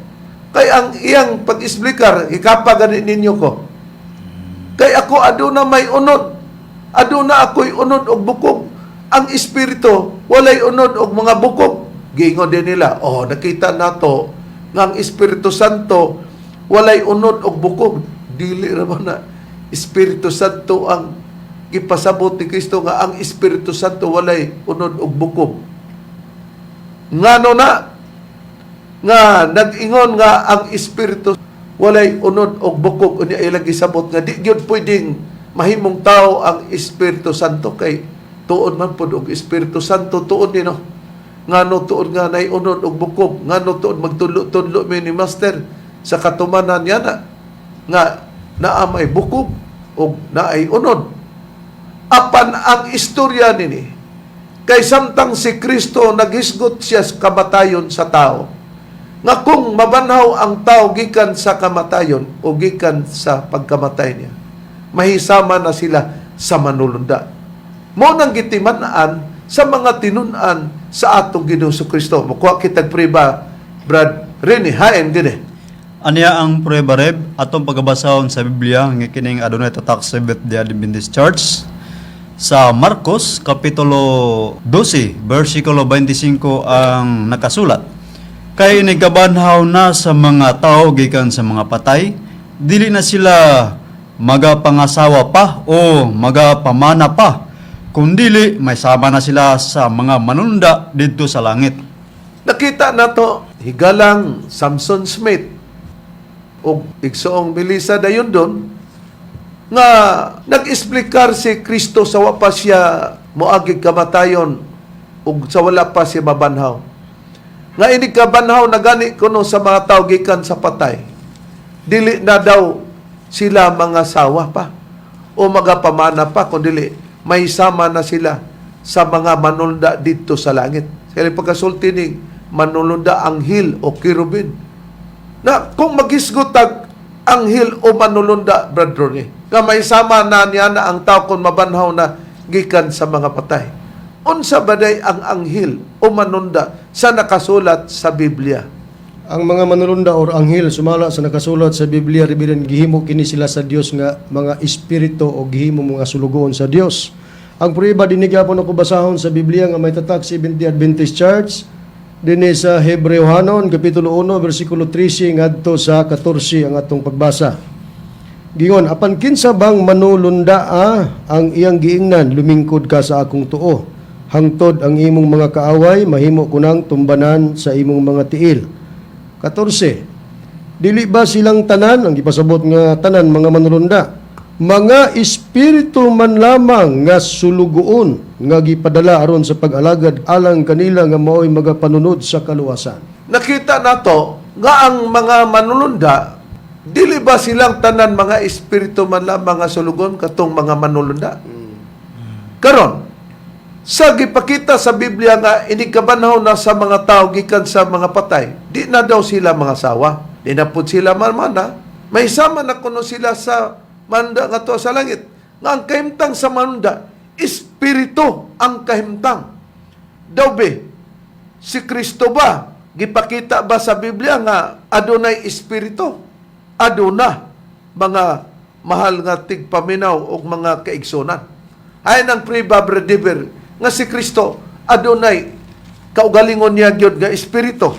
Speaker 2: Kay ang iyang pag-explicar, "Ikapa gani ninyo ko. Kay ako aduna may unod. Aduna ako'y unod og bukog. Ang espiritu walay unod og mga bukog." Giingon din nila, "Oh, nakita nato nga ang Espiritu Santo walay unod og bukog." Dili ra ba na Espiritu Santo ang gipasabot ni Kristo nga ang Espiritu Santo walay unod og bukog? Ngano na nga nag-ingon nga ang espiritu walay unod og bukog? Unya ilang gisabot nga di gyud pwedeng mahimong tao ang Espiritu Santo kay tuod man pud og Espiritu Santo, tuod ni, no? Ngano tuod nga nay unod og bukog? Ngano tuod magtudlo-tudlo mi ni Master sa katumanan niya na nga naa may bukog og naay unod? Apan ang istorya nini kay samtang si Kristo naghisgot siya sa kamatayon sa tao nga kung mabanhaw ang tao gikan sa kamatayon o gikan sa pagkamatay niya, mahisama na sila sa manulunda. Mo nang gitiman-an sa mga tinun-an sa atong Ginoong Kristo. Mukuha kitag priba, Brad Rene, hain gini.
Speaker 4: Aniya ang prueba, Reb, atong pagabasahon sa Biblia nga kining adunay tatak sa Seventh-day Adventist Church sa Marcos kapitulo 12 bersikulo 25 ang nakasulat. "Kay nagkabanhaw na sa mga tao gikan sa mga patay, dili na sila magapangasawa pa o magapamana pa, kundili may sama na sila sa mga manunda didto sa langit."
Speaker 2: Nakita nato higalang Samson Smith o igsoong Melissa Dayondon nga nag-explicar si Kristo sa wa pa siya moagig kamatayon ug sa wala pa siya mabanhaw. Nga inig kabanhaw na gani kuno sa mga tao gikan sa patay, dili na daw sila mga sawa pa o magapamana pa, kundi may sama na sila sa mga manunda dito sa langit. Kaya pagkasulti ni manulunda, anghel o kerubin. Na kung magisgot tag anghel o manulunda, Brad Ronnie, nga may sama na niya na ang tao kung mabanhaw na gikan sa mga patay. Unsa ba day ang anghel o manunda sa nakasulat sa Biblia?
Speaker 5: Ang mga manulunda or anghel sumala sa nakasulat sa Biblia, Reverend, gihimo kini sila sa Dios nga mga espiritu o gihimo mga sulugoon sa Dios. Ang prueba dinhi gyapon ako basahon sa Biblia nga may tatak Seventh-day Adventist Church dinhi sa Hebreohanon kapitulo 1 bersikulo 13 ngadto sa 14 ang atong pagbasa. Gingon, "Apan kinsa bang manulunda ang iyang giingnan, 'Lumingkod ka sa akong tuo hangtod ang imong mga kaaway mahimo kunang tumbanan sa imong mga tiil'? 14. Dili ba silang tanan, ang gipasabot nga tanan mga manulunda, Mga espiritu man lamang nga sulugoon nga gipadala aron sa pag-alagad alang kanila nga maoy magapanunod sa kaluwasan.
Speaker 2: Nakita nato nga ang mga manulunda, dili ba silang tanan mga espiritu man lamang nga sulugon katong mga manulunda? Karon, sa gipakita sa Biblia nga inigkabanhaw na sa mga tao gikan sa mga patay, di na daw sila mga sawa. Di na pud sila manmana. May sama na kuno sila sa manda nga tuwa sa langit. Nga ang kahimtang sa manunda, espiritu ang kahimtang. Daw be, si Kristo ba, gipakita ba sa Biblia nga adunay espiritu? Aduna, mga mahal nga tigpaminaw o mga kaigsunan. Ay nang priba brediber nga si Kristo adunay kaugalingon niya gyud nga espiritu.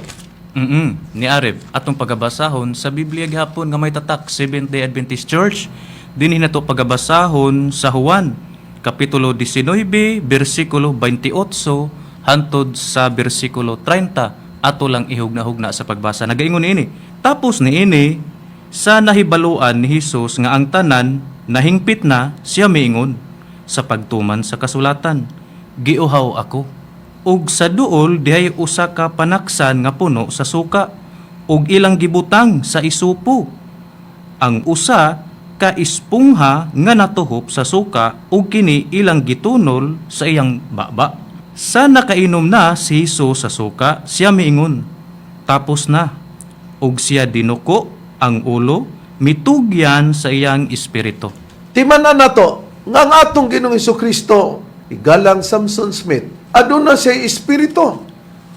Speaker 3: Ni Areb, atong pagabasahon sa Biblia gihapon nga may tatak Seventh-day Adventist Church, dinhi nato pagabasahon sa Juan kapitulo 19 bersikulo 28 hantod sa bersikulo 30. Ato lang ihugna-hugna sa pagbasa. Nagaingon niini. Tapos niini sa nahibaluan ni Hesus nga ang tanan nahingpit na, siya miingon sa pagtuman sa kasulatan, "Giuhaw ako." Ug sa duol dihay usa ka panaksan nga puno sa suka ug ilang gibutang sa isupo ang usa ka espongha nga natuhop sa suka ug kini ilang gitunol sa iyang baba. Sa nakainom na si Hesus sa suka, siya miingon, "Tapos na." Ug siya dinuko ang ulo, mitugyan sa iyang espiritu.
Speaker 2: Timanan nato nga ang atong Ginoong Kristo, igalang Samson Smith, aduna siya espiritu.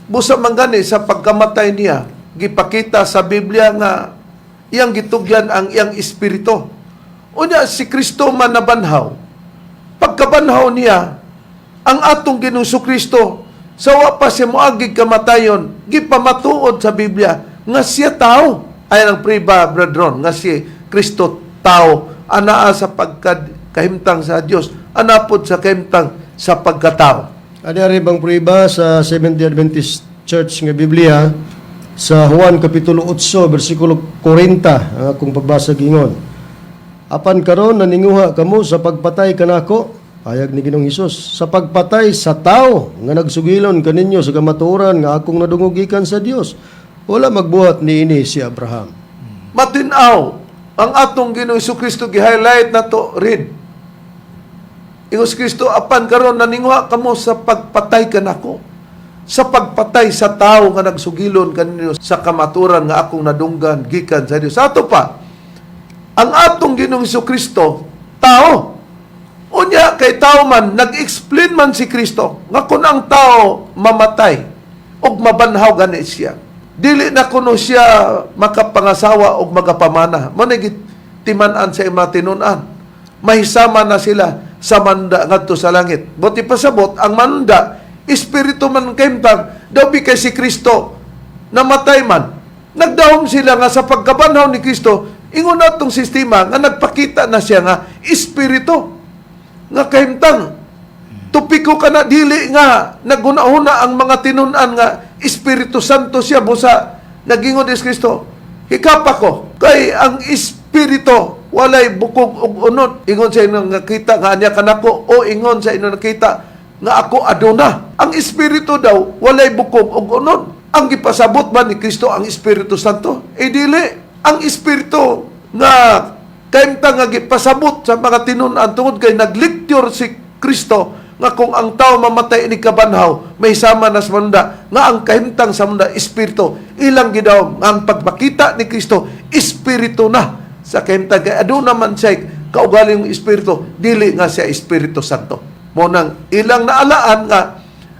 Speaker 2: Busa man gani sa pagkamatay niya, gipakita sa Biblia nga iyang gitugyan ang iyang espiritu. Unya si Kristo man nabanhaw. Pagkabanhaw niya, ang atong Ginoong Kristo sa wa pa siya moagig kamatayon, gipamatuod sa Biblia nga siya tao. Ay ang priba, brethren, nga si Kristo tao, anaa sa pagkahimtang sa Dios, anapod sa kahimtang sa pagkatao.
Speaker 5: Ani ari bang prueba sa Seventh-day Adventist Church nga Biblia sa Juan kapitulo 8 bersikulo 40 ang akong pagbasa gingon. "Apan karon naninguha kamo sa pagpatay kanako," ayag ni Ginoong Hesus, "sa pagpatay sa tao nga nagsugilon kaninyo sa kamatuoran nga akong nadungog gikan sa Dios. Wala magbuhat niini si Abraham."
Speaker 2: Matinaw ang atong Ginoong Kristo, gi-highlight nato read. Ingon si Kristo, "Apan karon naninguha kamo sa pagpatay kanako, sa pagpatay sa tao nga nagsugilon kaninyo sa kamaturan nga akong nadunggan gikan sa Dios." Ato pa, ang atong Ginoong Kristo tao. Unya kay tao man, nag-explain man si Kristo nga kung ang tao mamatay og mabanhaw gani siya, dili na kuno siya makapangasawa og magapamana. Mo na timan-an sa mga tinun-an. Mahisama na sila sa manda ngadto sa langit. Buot ipasabot, ang manda, espiritu man kahimtang, daw bi kay si Kristo namatay man. Nagdahom sila nga sa pagkabanhaw ni Kristo, ingon natong sistema nga nagpakita na siya nga espiritu nga kahimtang. Tupiko ka na, dili nga naghuna-huna ang mga tinun-an nga Espiritu Santo siya, busa nagingon is Kristo, "Hikap ako kay ang espiritu walay bukog ug unod. Ingon sa inyong nakita nga anya kanako o ingon sa inyong nakita nga ako aduna." Ang espiritu daw walay bukog ug unod. Ang gipasabot ba ni Kristo ang Espiritu Santo? Eh dili. Ang espiritu nga kahimtang nga gipasabot sa mga tinun-an tungod kay naglecture si Kristo nga kung ang tao mamatay ini kabanhaw, may sama na sa munda, nga ang kahimtang sa munda espiritu, ilang gidawom nga ang pagpakita ni Kristo espiritu na sa kahimtang kay aduna man siya kaugalingong espiritu, dili nga siya Espiritu Santo. Mo nang ilang naalaan nga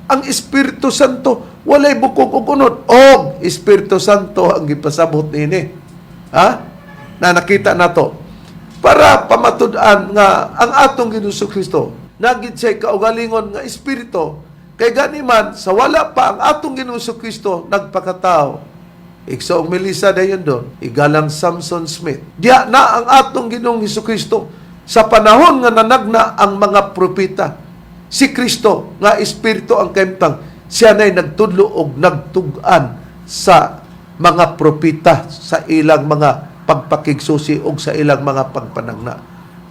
Speaker 2: ang Espiritu Santo walay bukog ug unod og Espiritu Santo ang gipasabot niini, ha, na nakita nato para pamatud-an nga ang atong Ginoong Kristo nagid siya kaugalingon nga espiritu, kay gani man sa wala pa ang atong Ginoong Kristo nagpakatao. Igsoong Melissa dayon doon, igalang Samson Smith, diya na ang atong Ginoong Kristo sa panahon nga nanagna ang mga propeta. Si Kristo nga espiritu ang kahimtang, siya na'y nagtudlo og nagtug-an sa mga propeta sa ilang mga pagpakigsusi og sa ilang mga pagpanagna.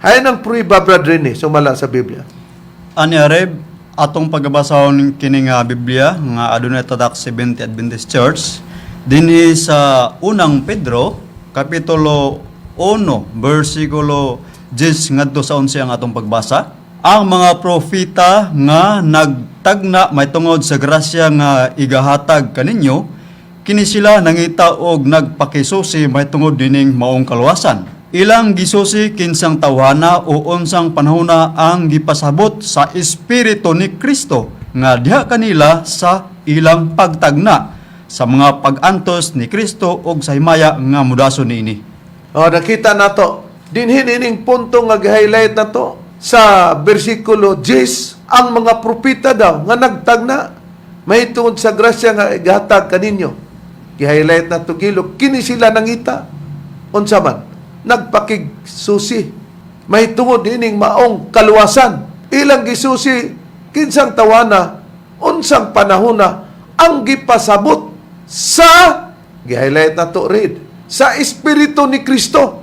Speaker 2: Hain ang pruiba, Brad Rene, sumala sa Biblia.
Speaker 4: Ani Areb, atong pagbasahon kini nga Biblia nga adunay tatak Seventh Adventist Church dinhi sa Unang Pedro kapitulo 1 bersikulo 10 ngadto sa 11 ang atong pagbasa. Ang mga propeta nga nagtagna mahitungod sa grasya nga igahatag kaninyo, kini sila nangita og nagpakisusi mahitungod dining maong kaluwasan. Ilang gisusi kinsang tawhana o unsang panahona ang gipasabot sa espiritu ni Kristo nga diha kanila sa ilang pagtagna sa mga pag-antos ni Kristo og sa himaya nga mudason niini.
Speaker 2: O, nakita nato, dinhin ining punto nga gi-highlight nato sa bersikulo 10, ang mga propeta daw nga nagtagna mahitungod sa grasya nga igatag kaninyo. Gi-highlight nato gilo, kini sila nangita. Unsa man, nagpakigsusi mahitungod ining maong kaluwasan. Ilang gisusi kinsang tawana, unsang panahona ang gipasabot sa, gi-highlight nato read, sa espiritu ni Kristo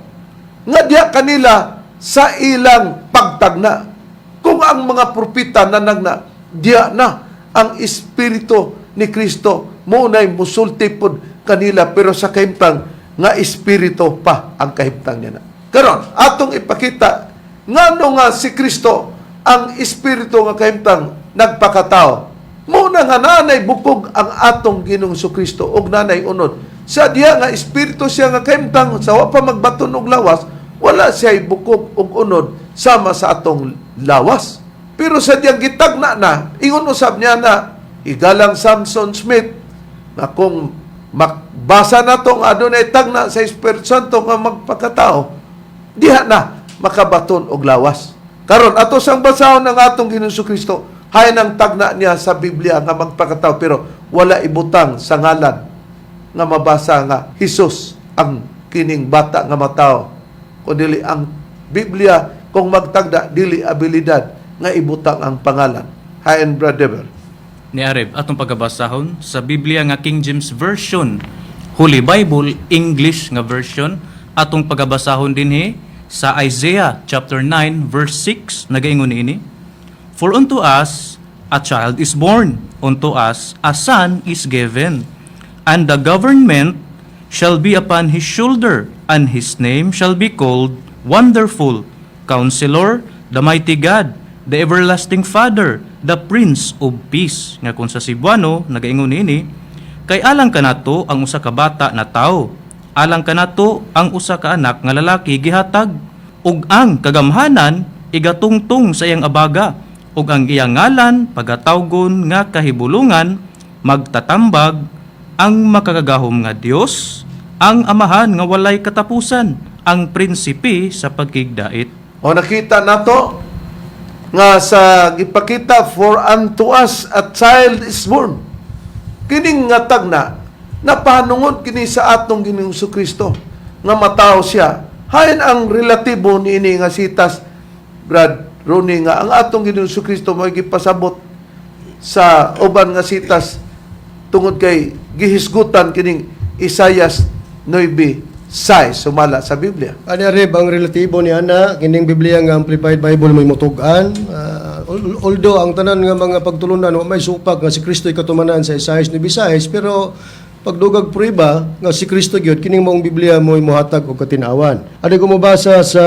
Speaker 2: nga diha kanila sa ilang pagtagna. Kung ang mga propeta nanagna, diha na ang espiritu ni Kristo mo nay musulti pod kanila, pero sa kahimtang nga espiritu pa ang kahimtang niya na. Karon atong ipakita ngano nga si Kristo ang espiritu nga kahimtang nagpakatao. Muna nga nanay bukog ang atong Ginoong Kristo og nanay unod. Sa diha nga espiritu siya nga kahimtang sa wa pa magbaton og lawas, wala siya bukog og unod sama sa atong lawas. Pero sa diyang gitagna na, ingon usab niya na igalang Samson Smith na kung makbasa na to nga adunay tagna sa Espiritu Santo nga magpakatao, diha na makabaton og lawas. Karon ato sang basahon ng atong Ginoong Kristo, hain ang tagna niya sa Biblia nga magpakatao pero wala ibutang sa ngalan nga mabasa nga Hesus ang kining bata nga matao. Kun dili ang Biblia kung magtagda dili abilidad nga ibutang ang pangalan. Hain, brother.
Speaker 3: Ni Areb, atong pagabasahon sa Biblia nga King James Version, Holy Bible English nga version, atong pagabasahon dinhi sa Isaiah chapter 9 verse 6, nagaingon niini: "For unto us a child is born, unto us a son is given, and the government shall be upon his shoulder, and his name shall be called Wonderful, Counselor, the Mighty God, the Everlasting Father, the Prince of Peace." Nga kung sa Cebuano, nagaingon niini, "Kay alang kanato ang usa ka bata na tao, alang kanato ang usa ka anak nga lalaki gihatag, ug ang kagamhanan igatungtong sa iyang abaga, ug ang iyang ngalan pagatawgon nga Kahibulungan, Magtatambag, ang Makagagahom nga Dios, ang Amahan nga Walay Katapusan, ang Prinsipe sa Pagkigdait."
Speaker 2: O, nakita nato nga sa gipakita, "For unto us a child is born." Kining nga tagna napahanungod kini sa atong Ginoong Kristo nga matawo siya. Hain ang relatibo niini nga sitas, Brad Ronnie, nga ang atong Ginoong Kristo mo gipasabot sa uban nga sitas tungod kay gihisgutan kining Isaias 9:6 sumala sa Biblia?
Speaker 5: Ani Areb, ang relatibo ni ana kining Biblia nga Amplified Bible may mutug-an. Although ang tanan nga mga pagtulunan wa may supak nga si Kristo katumanan sa Isaias 9:6, pero pagdugag prueba nga si Kristo gyud, kining maong Biblia mo mohatag og katinawan. Ani ko mobasa sa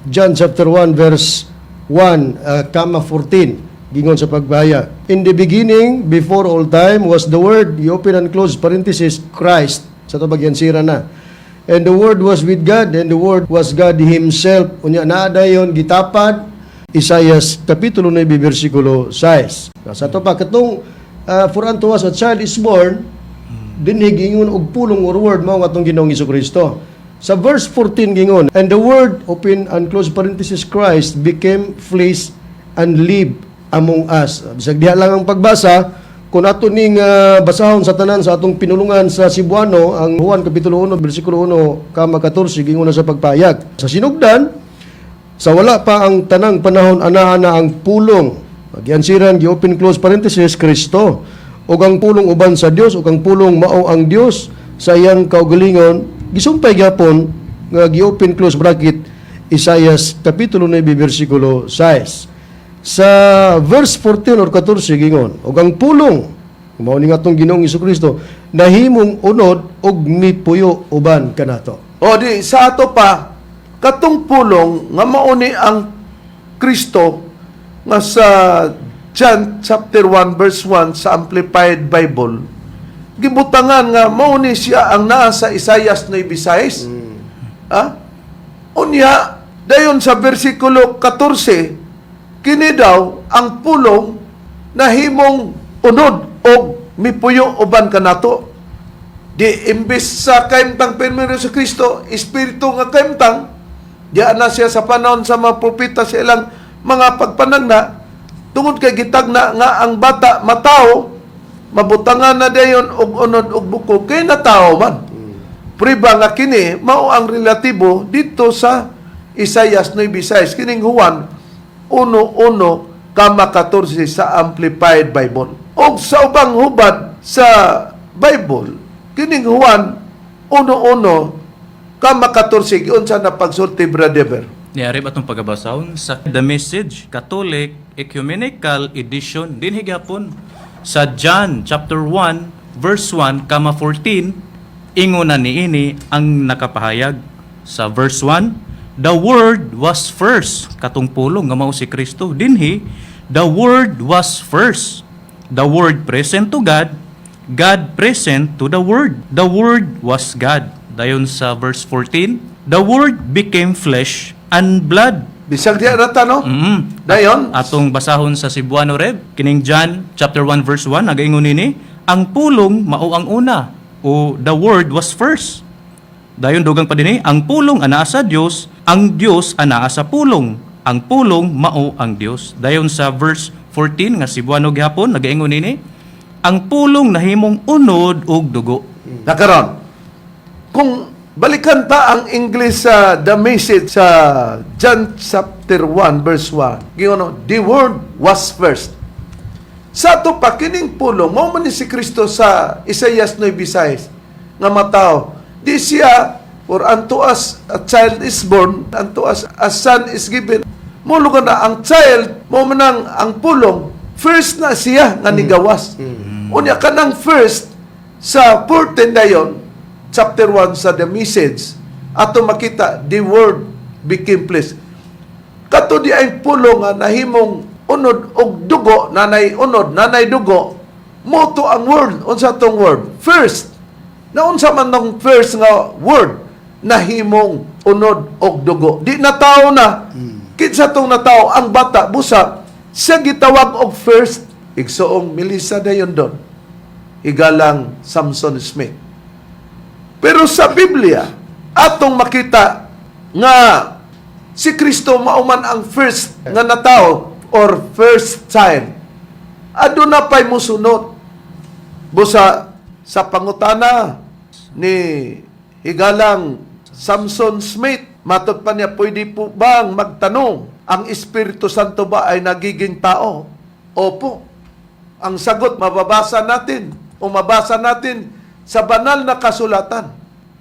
Speaker 5: John chapter 1 verse 1 comma 14, gingon sa pagbaya, "In the beginning, before all time, was the Word," you open and close parenthesis, "Christ." Sa tubag yan sira na. "And the Word was with God, and the Word was God Himself." Unya naa dayon gitapad Isaias kapitulo 9 bersikulo 6. Sa ato pa katong "For unto us a child is born," dinhi gingon og pulong or word mao ang atong Ginoong Kristo. Sa verse 14 gingon, "And the Word," open and close parenthesis, "Christ became flesh and lived among us." Bisag diha lang ang pagbasa, kung ato ning basahon sa tanan sa atong pinulungan sa Cebuano, ang Juan kapitulo 1 bersikulo 1 kama 14, gingon na sa pagpayag. Sa sinugdan, sa wala pa ang tanang panahon, ana-ana ang pulong. Giansiran, gi-open close parenthesis, Kristo. Ug ang pulong uban sa Dios, ug ang pulong mao ang Dios. Sa iyang kaugalingon, gisumpay gyapon nga gi-open close bracket Isaias kapitulo 9 bersikulo 6. Sa verse 14 or 14 gingon, "Ug ang pulong, mao ni atong Ginoong Kristo, nahimong unod ug mipuyo uban kanato."
Speaker 2: O di sa ato pa, katong pulong nga mao ni ang Kristo nga sa John chapter 1 verse 1 sa Amplified Bible gibutangan nga mao ni siya ang naa sa Isaias 9:6. Ha? Unya, dayon sa bersikulo 14, kini daw ang pulong nahimong unod og mipuyo uban kanato. Di imbis sa kaimtang pirmiro sa Kristo, espiritu nga kaimtang, diyan na siya sa panahon sa mga propeta sa ilang mga pagpanagna, tungod kay gitagna nga ang bata matao, mabutangan na dayon og unod og buko kay natao man. Priba nga kini mao ang relatibo dito sa Isaias 9:6, kining Juan 1:1 kama 14 sa Amplified Bible. Og sa ubang hubad sa Bible, kining Juan 1:1 kama 14 giunsa na pagsulti, Brother?
Speaker 3: Niari ba itong pagabasahon sa The Message Catholic Ecumenical Edition din higapon sa John chapter 1 verse 1 kama 14, inguna niini ang nakapahayag sa verse 1, "The Word was first," katong pulong nga mao si Kristo dinhi, "The Word was first, the Word present to God, God present to the Word, the Word was God." Dayon sa verse 14, "The Word became flesh and blood."
Speaker 2: Bisag diya rata, no? Dayon.
Speaker 3: Atong basahon sa Cebuano, Rev, kining John chapter 1 verse 1 nagaingon nini, "Ang pulong mao ang una," o "The Word was first." Dayon dugang pa dinhi, "Ang pulong anaa sa Dios, ang Dios anaa sa pulong. Ang pulong mao ang Dios." Dayon sa verse 14 nga Cebuano gihapon nagaingon nini, "Ang pulong nahimong unod ug dugo."
Speaker 2: Nakaron. Kung balikan ta ang English sa The Message sa John chapter 1 verse 1. Gingon, "The Word was first." Sa ato pa, kining pulong mao man ni si Kristo sa Isaias 9:6 nga matao. Di siya, "For unto us a child is born, unto us a son is given." Mulugan na ang child mao man ang pulong, first na siya nga nigawas. Unya kanang first sa 14 dayon, chapter 1 sa The Message, ato makita, "The Word became flesh." Kato di ay pulong nga nahimong unod og dugo, nanay unod, nanay dugo, moto ang word. Unsa tong word? First. Naunsa man nang first nga word nahimong unod og dugo? Di natao na. Kinsa tong natao? Ang bata busa siya gitawag og first. Igsoong Melissa Dayondon, igalang Samson Smith. Pero sa Biblia, atong makita nga si Kristo mauman ang first nga natao or first child. Aduna pa'y musunod. Busa sa pangutana ni higalang Samson Smith, matod pa niya, "Pwede po bang magtanong, ang Espiritu Santo ba ay nagiging tao?" Opo. Ang sagot, mababasa natin o mabasa natin sa banal na kasulatan.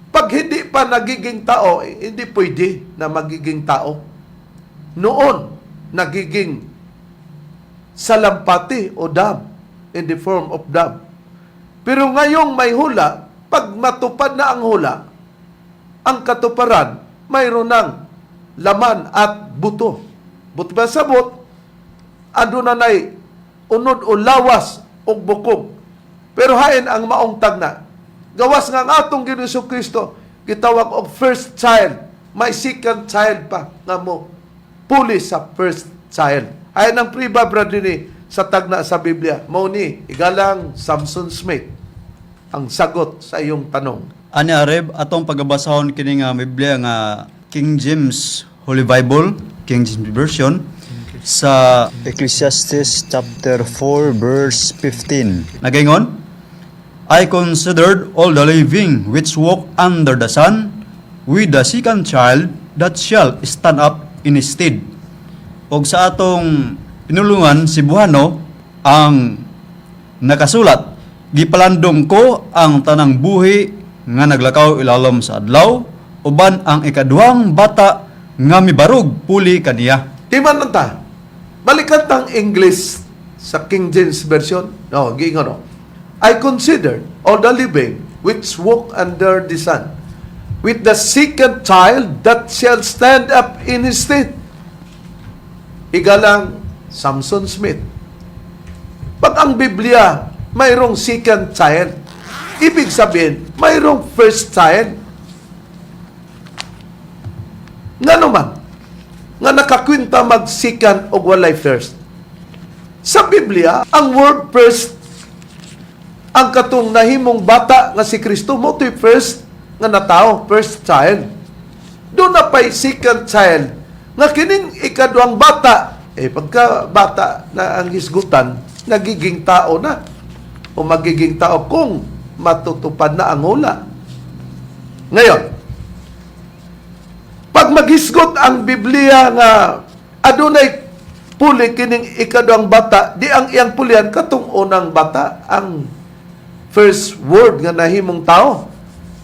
Speaker 2: Pag hindi pa nagiging tao, eh, hindi pwede na magiging tao. Noon, nagiging salampati o dove, in the form of dove. Pero ngayong may hula, pag matupad na ang hula, ang katuparan, mayroon ng laman at buto. Buto ba sabot? Aduna nay unod o lawas o bukog. Pero hain ang maong tagna. Gawas nga ang atong Ginoong Kristo gitawag og first child, may second child pa nga mo puli sa first child. Hain ang priba, brother, ni sa tagna sa Biblia. Mao ni igalang Samson Smith ang sagot sa iyong tanong.
Speaker 4: Ani Areb, atong pagabasahon kini nga Biblia nga King James Holy Bible, King James Version, sa
Speaker 6: Ecclesiastes chapter 4 verse 15.
Speaker 4: Nagaingon, "I considered all the living which walk under the sun, with the second child that shall stand up in his stead." Og sa atong pinulungan Cebuano ang nakasulat, "Gipalandong ko ang tanang buhi nga naglakaw ilalom sa adlaw uban ang ikaduhang bata." nga mibarog puli kaniya.
Speaker 2: Timan lang ta. Balikan tang English sa King James Version. No, giingon no. "I considered all the living which walk under the sun, with the second child that shall stand up in his stead." Igalang Samson Smith. Pag ang Biblia mayroong second child, ibig sabihin, mayroong first child. Nga naman, nga nakakwinta mag second o walay first. Sa Biblia, ang word first, ang katong nahimong bata nga si Kristo mo to'y first nga natao, first child. Duna pa'y second child nga kining ikaduhang bata, eh pagka bata na ang hisgutan, nagiging tao na o magiging tao kung matutupad na ang hula. Ngayon, pag maghisgot ang Biblia nga adunay puli kining ikaduhang bata, di ang iyang pulihan katong unang bata, ang first word nga nahimong tao,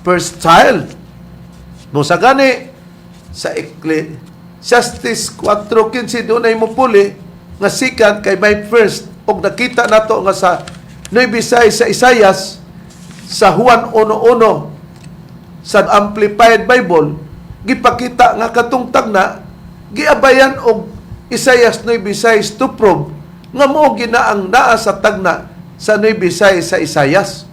Speaker 2: first child. Mo sa gani sa Ecclesiastes 4:15 dunay mo puli nga second kay may first, og nakita nato nga sa 9:6 sa Isayas, sa Juan 1:1 sa Amplified Bible, gipakita nga katong tagna giabayan og Isayas 9:6 to prove nga mao gina ang naa sa tagna sa 9:6 sa Isayas.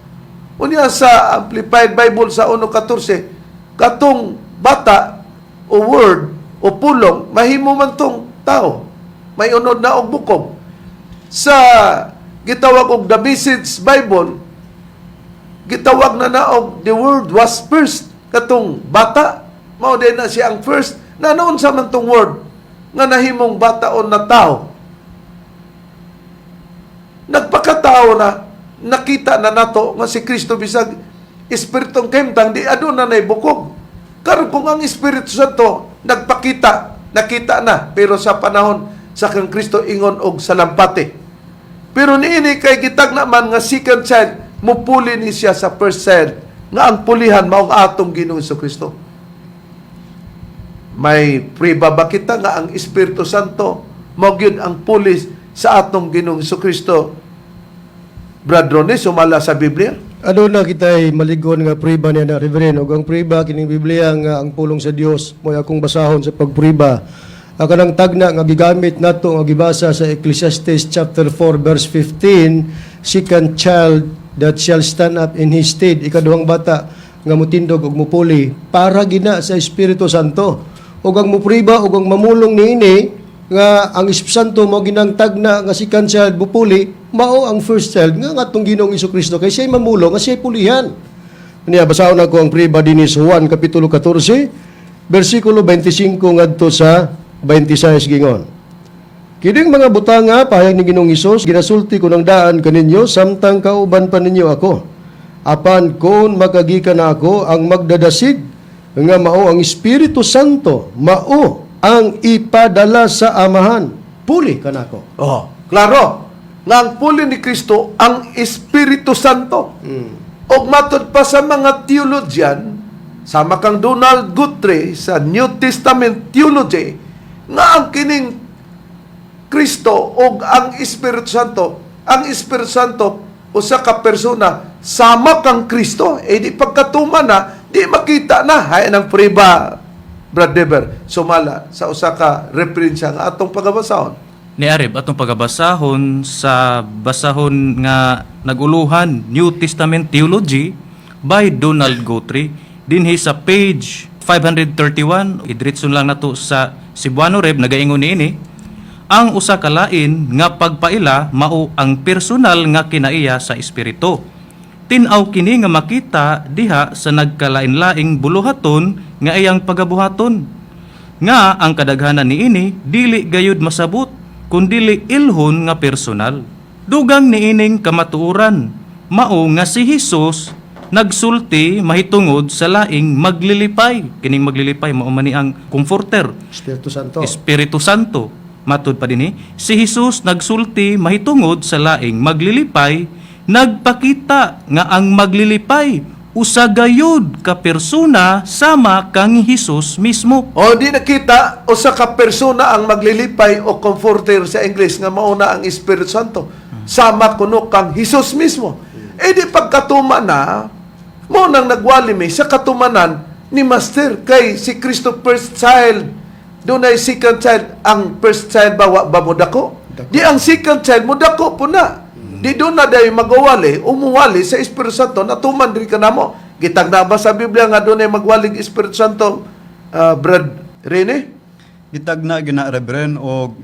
Speaker 2: Unya sa Amplified Bible sa 1:14, katong bata o word o pulong mahimo man tong tao, may unod na og bukog. Sa gitawag og The Message Bible, gitawag na na og "the word was first", katong bata mao din na siya ang first na noon sa man tong word nga nahimong bata o na tao, nagpakatao na. Nakita na nato nga si Kristo bisag espiritong kahimtang, di aduna nay bukog. Karon, kung ang Espiritu Santo nagpakita, nakita na pero sa panahon sa kang Kristo ingon og salampati, pero niini kay gitagna man nga second child mupuli ni siya sa first child nga ang pulihan mao ang atong Ginoong Kristo. May priba ba kita nga ang Espiritu Santo mao gyud ang pulis sa atong Ginoong Kristo, Brad Ronnie, sumala sa Biblia?
Speaker 5: Aduna kitay maligon nga priba niya na, Reverend, ug ang priba kining Biblia nga ang pulong sa Dios mo'y akong basahon sa pagpriba. Ang kanang tagna nga gigamit nato nga gibasa sa Ecclesiastes chapter 4 verse 15, second child that shall stand up in his stead, ikaduhang bata nga mutindog ug mupuli, para gina sa Espiritu Santo. Ug ang mupriba ug ang mamulong niini nga ang Espiritu Santo mao ginang tagna nga second child mupuli, mao ang first child nga ngatong Ginoong Kristo kay siya'y mamulong nga siya'y pulihan. Niya, basahon nako ang priba dinhi sa Juan kapitulo 14 bersikulo 25 ngadto sa 26. Gingon: "Kining mga butanga," pahayag ni Ginoong Hesus, "ginasulti ko ng daan kaninyo samtang kauban pa ninyo ako. Apan kung makagikan na ako, ang magdadasig nga mao ang Espiritu Santo, mao ang ipadala sa Amahan, puli kanako."
Speaker 2: Oh, klaro nga ang puli ni Kristo ang Espiritu Santo. Og matod pa sa mga theologian sama kang Donald Guthrie sa New Testament Theology nga ang kining Kristo og ang Espiritu Santo, ang Espiritu Santo usa ka persona sama kang Kristo. Eh di pagkatuma na, di makita na hay ng priba, Brad Dever, sumala sa usa ka referensya nga atong pagabasahon.
Speaker 3: Ni Areb, atong pagabasahon sa basahon nga naguluhan New Testament Theology by Donald Guthrie dinhi sa page 531. Idritson lang nato sa Cebuano, Reb. Nagaingon niini: "Ang usa ka lain nga pagpaila mao ang personal nga kinaiya sa espiritu. Tin-aw kini nga makita diha sa nagkalain-laing buluhaton nga iyang pagabuhaton nga ang kadaghanan niini dili gayud masabot kun dili ilhon nga personal. Dugang niining kamatuoran mao nga si Hesus nagsulti mahitungod sa laing maglilipay. Kining maglilipay mao man ni ang Comforter."
Speaker 5: Espiritu Santo.
Speaker 3: Espiritu Santo. Matud pa dinhi, si Jesus nagsulti mahitungod sa laing maglilipay, nagpakita nga ang maglilipay Usa gayud ka persona sama kang Hesus mismo.
Speaker 2: O di nakita usa ka persona ang maglilipay o comforter sa English nga mauna ang Espiritu Santo. Sama kuno kang Hesus mismo. E di pagkatuma na mo nang nagwali mi sa katumanan ni Master kay si Kristo first child, dunay second child. Ang first child ba wa ba mo dako? Di ang second child mo dako po na. Di doon na dahil magwali, umuwali sa Espiritu Santo, natuman diri ka namo. Gitagna ba sa Biblia nga doon ay magwalig Espiritu Santo, Brad Rene?
Speaker 4: Gitagna gina, Reverend, og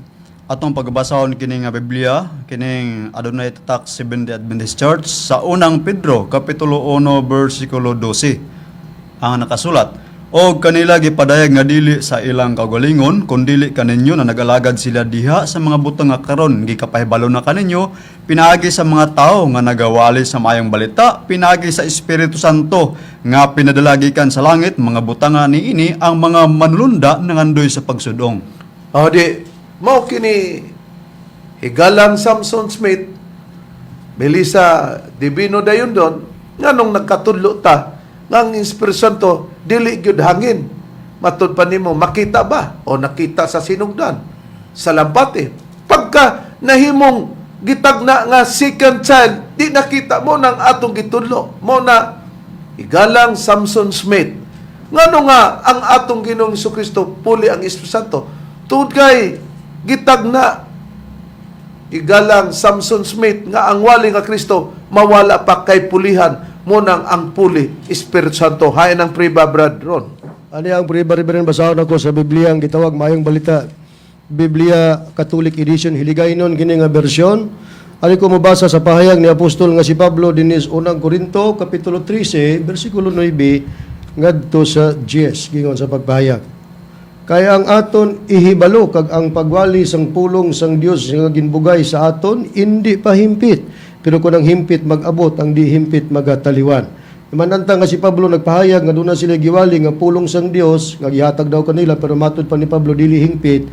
Speaker 4: atong pagbasahon kini nga Biblia, kining adunay tatak Seventh Adventist Church sa Unang Pedro kapitulo 1 bersikulo 12. Ang nakasulat, "Og kanila gipadayag nga dili sa ilang kaugalingon kundili kaninyo na nagalagad sila diha sa mga butang nga karon gikapahibalo na kaninyo pinaagi sa mga tawo nga nagawali sa maayong balita pinaagi sa Espiritu Santo nga pinadala gikan sa langit. Mga butanga niini ang mga manulunda nangandoy sa pagsudong."
Speaker 2: O di, mao kini higalang Samson Smith, Melissa Divino Dayondon, nganong nagkatudlo ta nga ang Espiritu Santo dili gyud hangin. Matud pa nimo makita ba o nakita sa sinugdan sa lampate. Pagka nahimong gitagna nga second child, di nakita mo nang atong gitudlo. Mo na higalang Samson Smith. Ngano nga ang atong Ginoong Kristo puli ang Espiritu Santo? Tungod kay gitagna, igalang Samson Smith, nga ang wali nga Kristo mawala pa kay pulihan mo nang ang puli Espiritu Santo. Hain ang priba, Brad Ron.
Speaker 5: Ani ang priba, Reverend, basahon ako sa Biblia ang gitawag Maayong Balita. Biblia Catholic Edition, Hiligaynon kini nga bersyon. Ali ko mabasa sa pahayag ni apostol nga si Pablo dinis Unang Korinto kapitulo 13 bersikulo 9 ngadto sa 10, gingon sa pagpahayag. "Kaya ang aton ihibalo kag ang pagwali sang pulong sang Dios nga ginbugay sa aton indi pa himpit. Pero kung ang himpit mag-abot, ang di himpit magataliwan." Mananta nga si Pablo nagpahayag nga doon na sila giwali nga pulong sang Dios nga gihatag daw kanila, pero matud pa ni Pablo dili hingpit.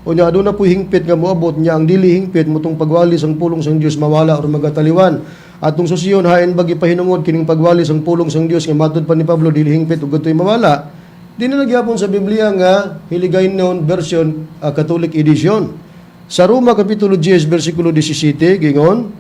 Speaker 5: Unya aduna po hingpit nga moabot niya, ang dili hingpit mutong pagwali sang pulong sang Dios mawala or magataliwan. Atong susiyon, hain ba gipahinungod kining pagwali sang pulong sang Dios nga matud pa ni Pablo dili hingpit ug adtoy mawala? Di na nagyapon sa Biblia nga Hiligaynon version, Catholic edition. Sa Roma kapitulo 10 bersikulo 17 gingon,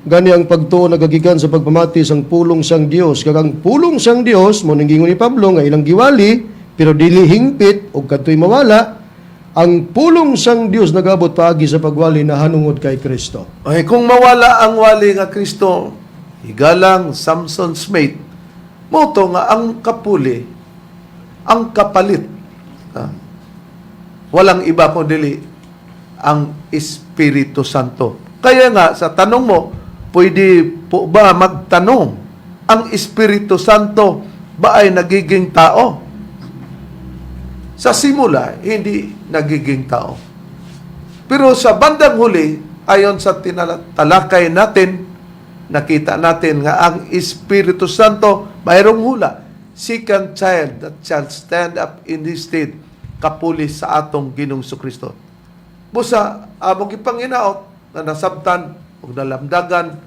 Speaker 5: "Gani ang pagtuo nagagikan sa pagpamati sang pulong sang Dios, kag ang pulong sang Dios mo ning gingon ni Pablo nga ilang giwali pero dili hingpit ug kadtoy mawala. Ang pulong sang Dios nagabot paagi sa pagwali na hanungod kay Kristo."
Speaker 2: Ay, kung mawala ang wali nga Kristo, higalang Samson Smith, mo to nga ang kapuli, ang kapalit, walang iba kundi ang Espiritu Santo. Kaya nga, sa tanong mo, pwede po ba magtanong, ang Espiritu Santo ba ay nagiging tao? Sa simula, hindi nagiging tao. Pero sa bandang huli, ayon sa tinatalakay natin, nakita natin nga ang Espiritu Santo mayroong hula. Second child that shall stand up in his stead, kapuli sa atong Ginoong Kristo. Busa, among ipanginaot na nasabtan o nalamdagan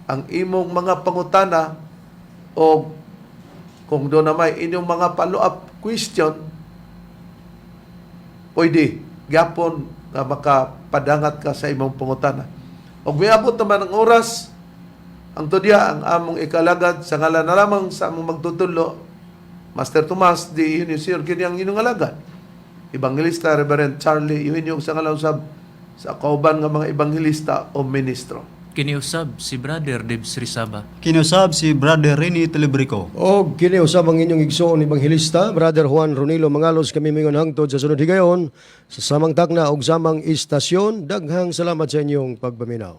Speaker 2: ang imong mga pangutana o kung doon na may inyong mga follow-up question, pwede gyapon nga makapadangat ka sa imong pangutana. Og miabot naman ang oras, ang tudya ang among ikalagad sa ngalan na lamang sa among magtutudlo, Master Tomas D. Eugenio Sr. Kini ang inyong alagad, Evangelista Reverend Charlie Eugenio, sa ngalan usab sa kauban nga mga ebanghelista o ministro.
Speaker 3: Kiniusab si Brother Debs Rizaba.
Speaker 4: Kinusab si Brother Rene Telebrico.
Speaker 5: Og kini usab ang inyong igsoon ebanghelista, Brother Juan Ronilo Mangalos. Kami mingon hangtod sa sunod higayon sa samang takna ug samang istasyon. Daghang salamat sa inyong pagpaminaw.